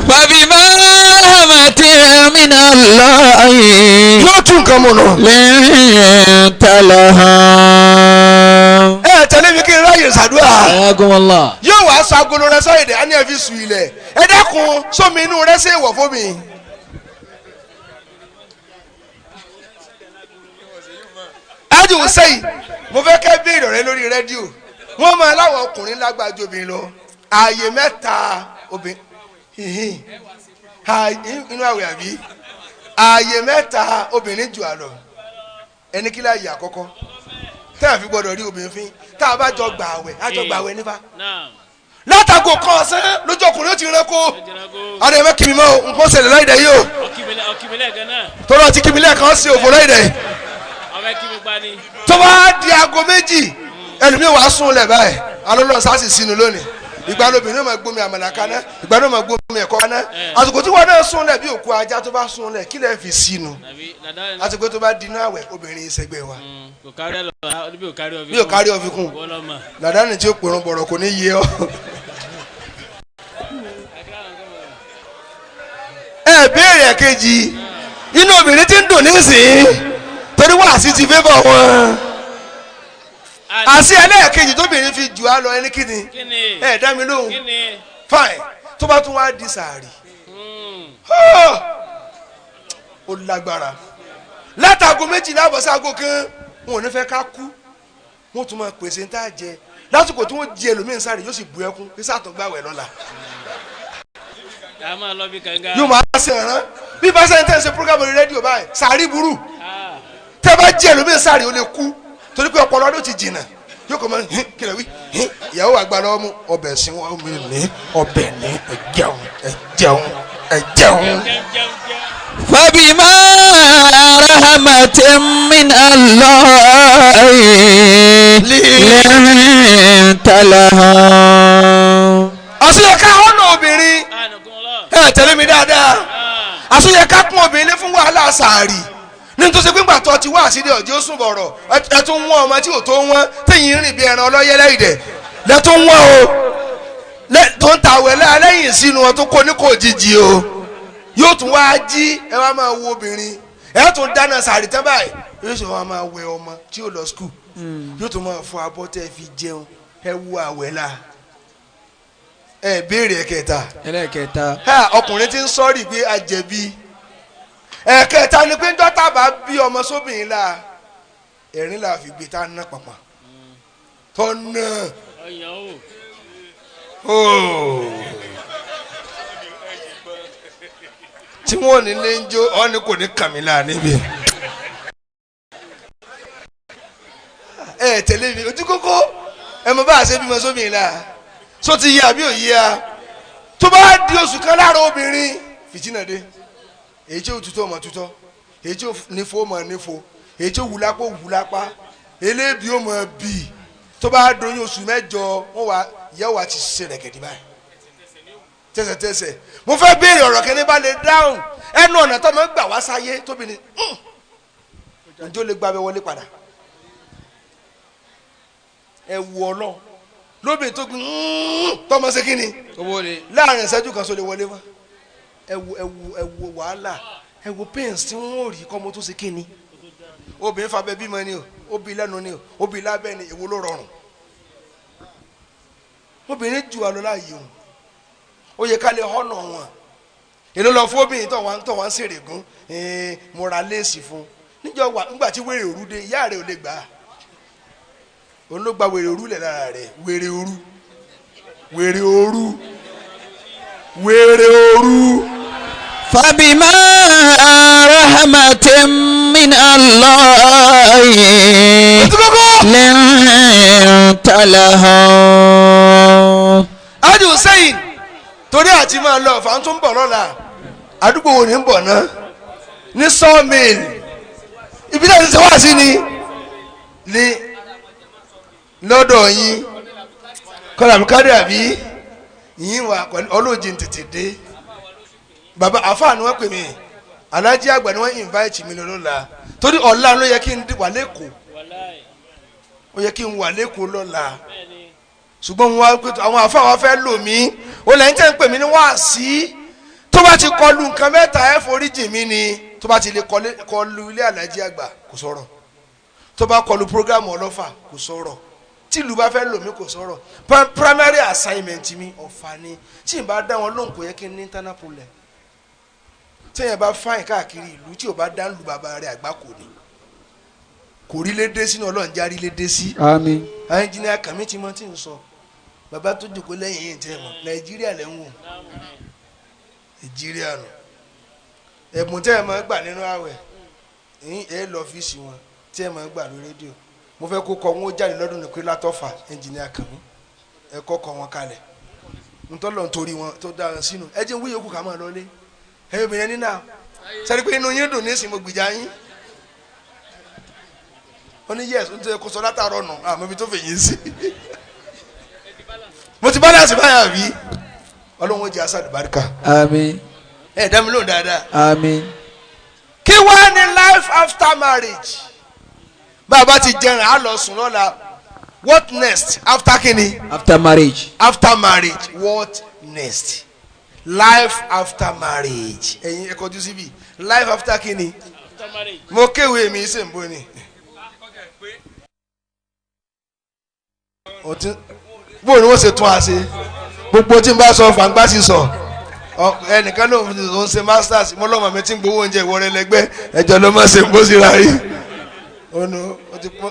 [SPEAKER 1] فبما رحمة من الله
[SPEAKER 3] Yóò tún nǹkan mọ̀ náà.
[SPEAKER 1] لنت لهم
[SPEAKER 3] Ẹ tẹ̀lé mi kí n ráyè ṣàdúrà.
[SPEAKER 1] حياكم الله
[SPEAKER 3] Yóò wá sọ agolo rẹ sọ́yìndẹ̀ á ní ẹ fi sùn ilẹ̀ ẹ dákun sómi inú rẹ ṣe wọ̀ fún mi. Ájú sẹ́yìn mo fẹ́ kẹ́ béèrè rẹ lórí rédíò wọ́n máa láwọn ọkùnrin lágbájú obìnrin lọ ààyè mẹ́ta obìnrin inú àwẹ̀ àbí ààyè mẹ́ta obìnrin jù àlọ́ ẹni kí láàyè àkọ́kọ́ tá a fi gbọ́dọ̀ rí obìnrin fín tá a bá jọ gbà àwẹ̀ á jọ gbà àwẹ̀ nípa látàgò kan ọ̀sán lójú ọkùnrin ó ti rán kó adé mẹ́ kí mi mọ́ o nǹkan ṣẹlẹ̀ láìdẹ̀ yìí o tọ́lá ti kí mi lẹ́ẹ̀kan sí òfò láìdẹ̀ yìí tó bá di aago 2 ẹlòmíì wàá sùn lẹ̀ báyìí alọ́lọ́ sásì sínú lónìí ìgbà lóbìnrin máa gbómi àmàlà kaná ìgbà ló máa gbómi ẹ̀kọ́ kaná àsìkò tí wọn náà sùn lẹ̀ bí òkú ajá tó bá sùn lẹ̀ kí lẹ̀ fi sínú àsìkò tó bá dinú àwẹ̀ obìnrin ìṣẹ̀gbẹ́ wa bí ò kárí ọ fi kún làdáni tí ó pèrún bọ̀rọ̀ kò ní yé ọ. Ẹ béèrè kejì inú obìnrin tí ń dùn nísìnyí torí wàásì ti fẹ́ bọ̀ wọ́n. Àti ẹlẹ́ẹ̀kejì tóbìnrin fi jù á lọ ẹni kíni ẹ dá mi lóhùn fine tó bá tún wá di sàárì ó lágbára látago 12 àbọ̀ sáago kan wọn ò ní fẹ́ ká kú wọn tún máa pèsè ní tá a jẹ lásìkò tí wọ́n jí ẹlòmíín sáré yóò sì bu ẹkún kí sàtọ̀gbàwẹ̀ lọ́la. Yóò máa ṣe ẹ̀rán bí bá sẹ́yìn tẹ́ ń ṣe program lórí rédíò báyìí sàárì burú tẹ́ bá jí ẹlòmíín sáré ó lè kú torí pé ọpọlọ ló ti jìnnà yóò kọ́ máa ń kílẹ̀ wí ìyàwó àgbà lọ́wọ́ mú ọbẹ̀ sí wọn mi ní ọbẹ̀ ní ẹ jẹun ẹ jẹun ẹ jẹun.
[SPEAKER 1] فبما رحمة من الله لنت لها.
[SPEAKER 3] Àṣeyẹ ká ọ̀nà obìnrin ẹ tẹ̀lé mi dáadáa àṣeyẹ ká kún obìnrin fún wàhálà sàárì nítorí pé ńgbà tó ti wá àṣírí ọ̀jẹ̀ ó sùn bọ̀rọ̀ ẹ tún wọ́n ọmọ tí ò tó wọ́n téyìn rìn bí ẹran ọlọ́yẹ́lẹ́ ìdẹ̀ lẹ́tún wọ́n o tó ń tàwẹ̀ lẹ́yìn sínú wọn tó kó ní kò jìjì o yóò tún wá jí ẹ wá máa wo obìnrin ẹ tún dáná sàárì tán báyìí yóò sì wá máa wẹ ọmọ tí yóò lọ skul yóò tún máa fọ abọ́ tẹ́ fi jẹun ẹ wú àwẹ̀ la ẹ béèrè ẹ̀kẹta
[SPEAKER 1] ẹlẹ́kẹta
[SPEAKER 3] ọkùnrin ti ń sọ́ọ̀rì pé a jẹ̀bi ẹ̀kẹta ni pé dọ́tà bá bí ọmọ sóbìnrin la ẹ̀rín la fi gbé tá a ná pàpà tọ́nà tí wọ́n ní lé ń jó ọ́ ní kò ní kàmí là níbi. Ẹ tẹ̀lé mi ojú kókó ẹ mọ bá a ṣe bímọ sóbìnrin la só ti yé àbí òye a tó bá di oṣù kan lára obìnrin fìtínà dé èyí tí ó tutọ́ ọmọ tutọ́ èyí tí ó nífo ọmọ nífo èyí tí ó wùlápá wùlápá elébi ó mọ bì tó bá doyún oṣù mẹ́jọ wọn wà ìyá wa ti ṣe rẹ̀gẹ̀dì báyìí tẹsẹ̀tẹsẹ̀ mo fẹ́ béèrè ọ̀rọ̀ kẹ́ni bá lè dáhùn ẹnu ọ̀nà tó máa ń gbà wá sáyé tóbi ni ǹjọ́ lè gba abẹ wọlé padà ẹ wù ọ lọ lóbìnrin tó gbin tọmọ ṣe kí ni láàrin ìṣẹ́jú kan sọ lè wọlé wá ẹ wo ẹ wo ẹ wo wàhálà ẹ wo pains tí wọ́n rí kọ́mọ tó ṣe kí ni obìnrin fàbẹ bímọ ni o obì lẹ́nu ni o obì lábẹ́ ni èwo ló rọrùn obìnrin jù wá lọ láàyè òun ó yẹ ká lè họ́nà wọn èló lọ fún obìnrin tó wà ń tọ̀ wá ń ṣèrègùn mo ra léèsì fún níjọ wà nígbà tí wèrè òru dé ìyá rẹ̀ ò lè gbà á òun ló gba wèrè òru lẹ̀ lára rẹ̀ wèrè òru wèrè òru wèrè òru.
[SPEAKER 1] فبما رحمة من الله لنت لهم.
[SPEAKER 3] Adi Hussein torí àti máa lọ ọ̀fà tó ń bọ̀ lọ́la àdúgbò wo ni ń bọ̀ náà ní sawmill ibi náà ti ṣe wá sí ni ní lọ́dọ̀ yín kọ́lá mi kárí àbí yín wà pẹ̀lú ọlọ́jì tètè dé bàbá àfáà ni wọ́n pè mí alájí àgbà ni wọ́n invite mi lọ́la torí ọ̀la ló yẹ kí n wà lẹ́kọ̀ọ́ ó yẹ kí n wà lẹ́kọ̀ọ́ lọ́la ṣùgbọ́n wọn pé àwọn àfáà wa fẹ́ lò mí ó lẹ́yìn tẹ́ ń pè mí ní wáàsí tó bá ti kọlu nǹkan mẹ́ta ẹ̀ foríjì mí ni tó bá ti lè kọlu ilé alájí àgbà kò sọ̀rọ̀ tó bá kọlu programu ọlọ́fà kò sọ̀rọ̀ tí ìlú bá fẹ́ lò mí kò sọ̀rọ̀ primary assignment mi ọ̀fà ni tí n bá dá wọn lóhùn kò yẹ kí n ní internal problem téèyàn bá fáìn káàkiri ìlú tí ò bá dá lu bàbá rẹ̀ àgbà kò ní kò rí lédè sínú ọlọ́run járí lédè sí.
[SPEAKER 1] Àmín.
[SPEAKER 3] Ẹnjìnìá kàmí ti mọ tí ń sọ bàbá tó jòkó lẹ́yìn yìí tẹ́ mọ̀ Nàìjíríà lẹ́ ń wò Nàìjíríà nù ẹ̀bùn tẹ́ ẹ máa gbà nínú àwẹ̀ ẹ lọ ọ́fíìsì wọn tẹ́ ẹ máa gbà lórí rédíò mo fẹ́ kó kọ wọn ó jáde lọ́dún ní pé látọ́fà ẹnjìnìá kàmí ẹ kọ́ kọ wọn kalẹ̀ ntọ́lọ̀ nítorí wọn tó dára sínú ẹ jẹ́ wíyókù ká máa lọlé ẹ obìnrin nínà sẹ́ni pé inú yín dùn ní ìsìn mo gbìjà yín ó ní yẹ́sì ó ní kó sọ látàárọ̀ nù àmọ́ ibi tó fèyí sí mo ti balance báyà bí ọlọ́run ó jẹ́ asàlùbáríkà.
[SPEAKER 1] Àmín.
[SPEAKER 3] Ẹ dá mi lóhùn dáadáa.
[SPEAKER 1] Àmín.
[SPEAKER 3] Kí wá ní life after marriage bàbá ti jẹun á lọ sùn lọ́la what next after kini.
[SPEAKER 1] After marriage.
[SPEAKER 3] After marriage what next life after marriage ẹ̀yin ẹ kọjú síbi life after kini mo kéwèé mi ṣe ń bọ́ ni.
[SPEAKER 2] Bóun ni wọ́n ṣe tún a ṣe gbogbo tí n bá sọ fàǹgbá sì sọ ẹnìkan ló ń ṣe masters mo lọ́mọ mi tí ń gbowó oúnjẹ ìwọ rẹ lẹ́gbẹ́ ẹjọ́ ló má ṣe bó sì ra rí onu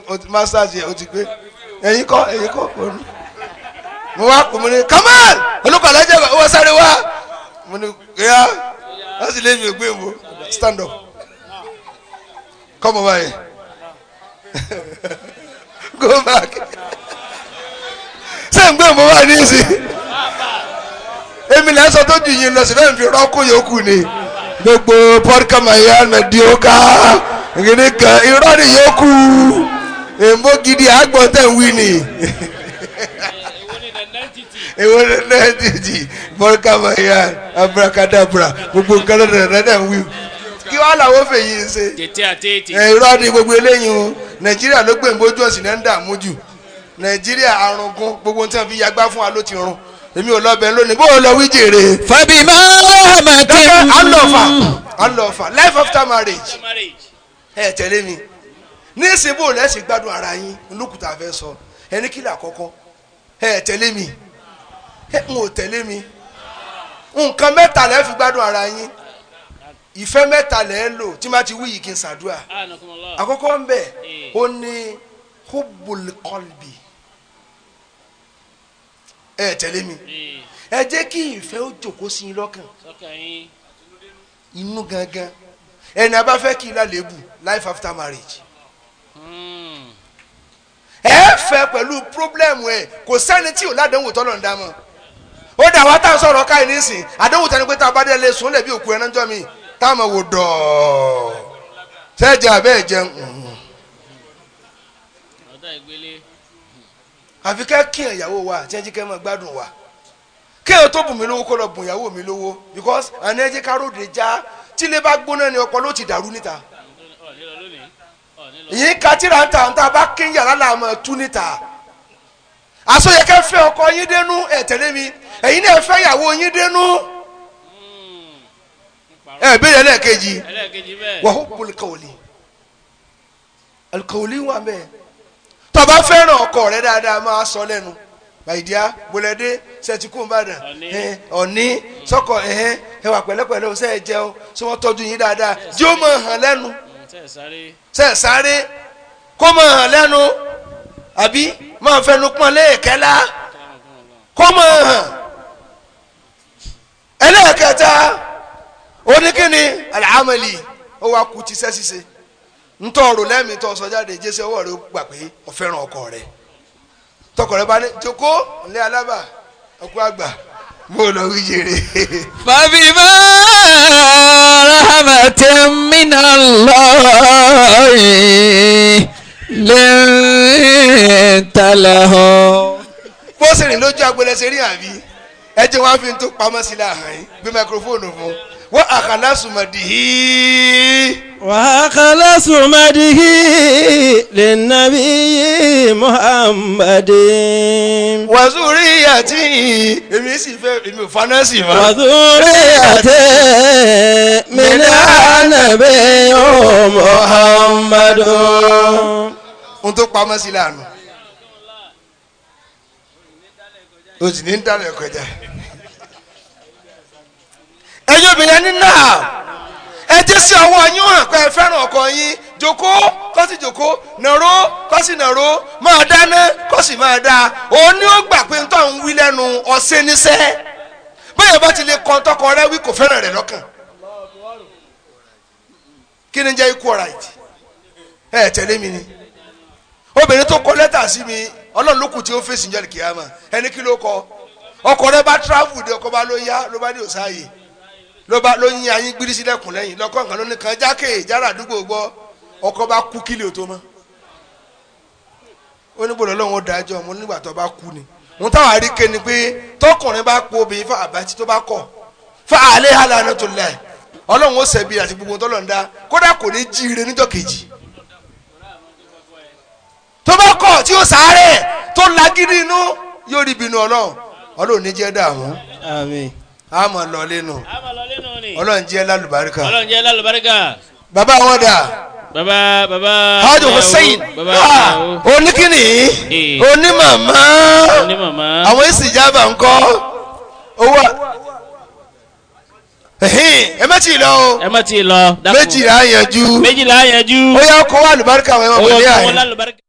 [SPEAKER 2] o ti masters yẹ o ti pé ẹ̀yin kọ́ onu mo wá kò mo ní Kamal olùkọ́ alájẹ wọ́n sáré wá mo ní ya wọ́n sì lé mi ògbé mo stand up come over here go back ṣé n gbé mo wà ní ìsìn èmi lẹ́sọ̀ tó ju yín lọ sí fẹ́ẹ́ fi rọ́ọ̀kù yòókù ni gbogbo pọ́dkà màyà mẹ́díọ́kà ìgbìnrin kan irọ́ ni yòókù èèmó gidi àgbọ̀n tẹ̀ ń wí ni èwo ni nẹ́ẹ̀tìtì pọ́dkà màyà abracadabra gbogbo nǹkan lọ́dọ̀ tẹ̀ ń wí kí wàá làwọn fèyí ṣe irọ́ ni gbogbo eléyìí o. Nàìjíríà ló gbé ìbójú ọ̀sìn náà ń dààmú jù. Nàìjíríà arungun gbogbo tí wọn fi yagbá fún wa ló ti run. Èmi ò lọ bẹ̀ lónìí bó o lọ wí jèrè.
[SPEAKER 1] Fabima rahmatin.
[SPEAKER 2] Alọ́fà life after marriage. Ẹ tẹ̀lé mi ní ìsìn bó o lẹ́sìn gbádùn ara yín olókùtà fẹ́ sọ ẹni kí là kọ́kọ́. Ẹ tẹ̀lé mi ẹ ń ò tẹ̀lé mi. Nǹkan mẹ́ta lẹ́ fi gbádùn ara yín. Ìfẹ́ mẹ́ta lẹ́ lò tí má ti wí yìí kí n ṣàdúrà. Àkọ́kọ́ ń bẹ̀ ó ní hubbul qalbi. Ẹ tẹ̀lé mi ẹ jẹ́ kí ìfẹ́ ó jòkó sí i lọ́kàn inú gangan ẹni a bá fẹ́ kí ilá lébù life after marriage. Ẹ fẹ́ pẹ̀lú problem ẹ kò sẹ́ni tí ò ládánwò tọ́lọ̀ ń dámọ̀ ó dà wá tá a sọ̀rọ̀ káyìí nísìn àdánwò tani pé tá a bá dé lé sùn lẹ̀ bí òkú ẹran jọ mi tá a mọ̀ wò dọ̀ọ̀ sẹ́jà bẹ́ẹ̀ jẹun àfi kẹ́ kí ìyàwó wa àti ẹjí kẹ́ máa gbádùn wa kéèyàn tó bùn mí lówó kó lọ bùn ìyàwó mi lówó because àní ẹjẹ́ káròdé já tílé bá gbóná ni ọkọ ló ti dàrú níta yìí katira ń ta ń ta bá kí yàrá là máa tú níta àsọyẹ kẹ́ fẹ́ ọkọ yín dénú ẹ tẹ̀lé mi ẹ̀yin náà fẹ́ ìyàwó yín dénú ẹ bẹ́ẹ̀ lẹ́ẹ̀kejì wa hubbul qawli al-qawli wà bẹ́ẹ̀ tó bá fẹ́ràn ọkọ rẹ dáadáa máa sọ lẹ́nu bàìdíá bọlẹ́dé sẹ́tìkú nìbàdàn ọ̀ní sọ́kọ̀ ẹ̀hẹ́n ẹ wà pẹ̀lẹ́pẹ̀lẹ́ ṣe é jẹun ṣé wọ́n tọ́jú yín dáadáa jí ó máa hàn lẹ́nu ṣe é sáré kó máa hàn lẹ́nu àbí máa fẹnu pọ́n lẹ́ẹ̀kẹ́lá kó máa hàn. Ẹlẹ́ẹ̀kẹta oníkíni alhamali ó wá kú tíṣẹ́ ṣíṣe ntọ́rò lẹ́mìí tọ́ sọ jáde jésù ọwọ́ rẹ gbà pé ó fẹ́ràn ọkọ rẹ tọkọ rẹ bá ní jókòó ńlẹ alábà ọkọ àgbà mo lọ wí jèrè.
[SPEAKER 1] Fabima rahmatin minallahi linta lahu.
[SPEAKER 2] Bó ṣe rìn lójú agbolẹ̀ ṣe rí àbí ẹ jẹ́ wọ́n á fi tó pamọ́ sí láàárín yín gbé máikrófóònù fún wọ́n àkàlà sùmọ̀dì.
[SPEAKER 4] وخلص مده للنبي محمد
[SPEAKER 2] وذريته èmi sì fẹ́ èmi ò fanásì mọ́.
[SPEAKER 4] وذريته من النبي محمد.
[SPEAKER 2] Ohun tó pamọ́ sí lànà o sì ní ń dálẹ̀ kọjá. Ẹ̀yin obìnrin ní náà ẹ jẹ́ sí ọwọ́ yín hàn pé ẹ fẹ́ràn ọkọ yín jókòó kó sì jókòó nàró kó sì nàró máa dáná kó sì máa dáa òun ni ó gbà pé nítorí òun wí lẹ́nu ọ̀sẹ̀ níṣẹ́ bẹ́ẹ̀ bá ti lè kọ́ tọkọ rẹ wí kò fẹ́ràn rẹ lọ́kàn. Kí ni jẹ́ equal right? Ẹ tẹ̀lé mi ni obìnrin tó kọ lẹ́tà sí mi ọlọ́run ló kù tí ó fèsì njọ́ kìámà ẹni kí ló kọ ọkọ rẹ bá travel dé ọkọ bá ló yá ló bá ní òsáyè ló bá ló yin ayin gbírí sílẹ̀kùn lẹ́yìn lọ́kọ̀ nǹkan ló ní kan jákè jára àdúgbò gbọ́ ọkọ bá kú kílì ò tó mọ́ ó ní gbọ́dọ̀ lọ́wọ́ dájọ́ mo nígbà tó bá kú ni òun táwọn àríkè ni pé tọkùnrin bá po obìnrin fún àbátí tó bá kọ̀ fún àlẹ́ àlànà tó lẹ̀ ọlọ́run ó sẹ̀bi àti gbogbo tó lọ́n dá kódà kò ní jíire níjọ́ kejì tó bá kọ̀ tí ó sáré tó lágídí inú yóò rí ìbínú ọlọ́run ọlọ́run ní jẹ́ dààmú.
[SPEAKER 4] Àmín.
[SPEAKER 2] A máa lọ lẹ́nu
[SPEAKER 5] A máa lọ lẹ́nu ni.
[SPEAKER 2] ọlọ́run jẹ́ lálùbáríkà.
[SPEAKER 5] Ọlọ́run jẹ́ lálùbáríkà.
[SPEAKER 2] Bàbá wọn dà.
[SPEAKER 5] Bàbá bàbá.
[SPEAKER 3] Hajj Hussein.
[SPEAKER 5] Bàbá
[SPEAKER 3] Ah,
[SPEAKER 5] ìyàwó.
[SPEAKER 3] oníkìní,
[SPEAKER 5] Eh.
[SPEAKER 3] onímàmá,
[SPEAKER 5] Onímàmá.
[SPEAKER 3] àwọn ìsìnjábà ńkọ́ owó ẹ̀hìn, ẹ méjì lọ o.
[SPEAKER 5] Ẹ má ti lọ. Dákun.
[SPEAKER 3] Méjì á yanjú.
[SPEAKER 5] Méjìlá yanjú.
[SPEAKER 3] Ó yá, kó wà lùbáríkà àwọn ẹ̀wọ̀n
[SPEAKER 5] Owó
[SPEAKER 3] pẹ̀lú
[SPEAKER 5] kọ́
[SPEAKER 3] àyè.
[SPEAKER 5] wọn lálùbáríkà.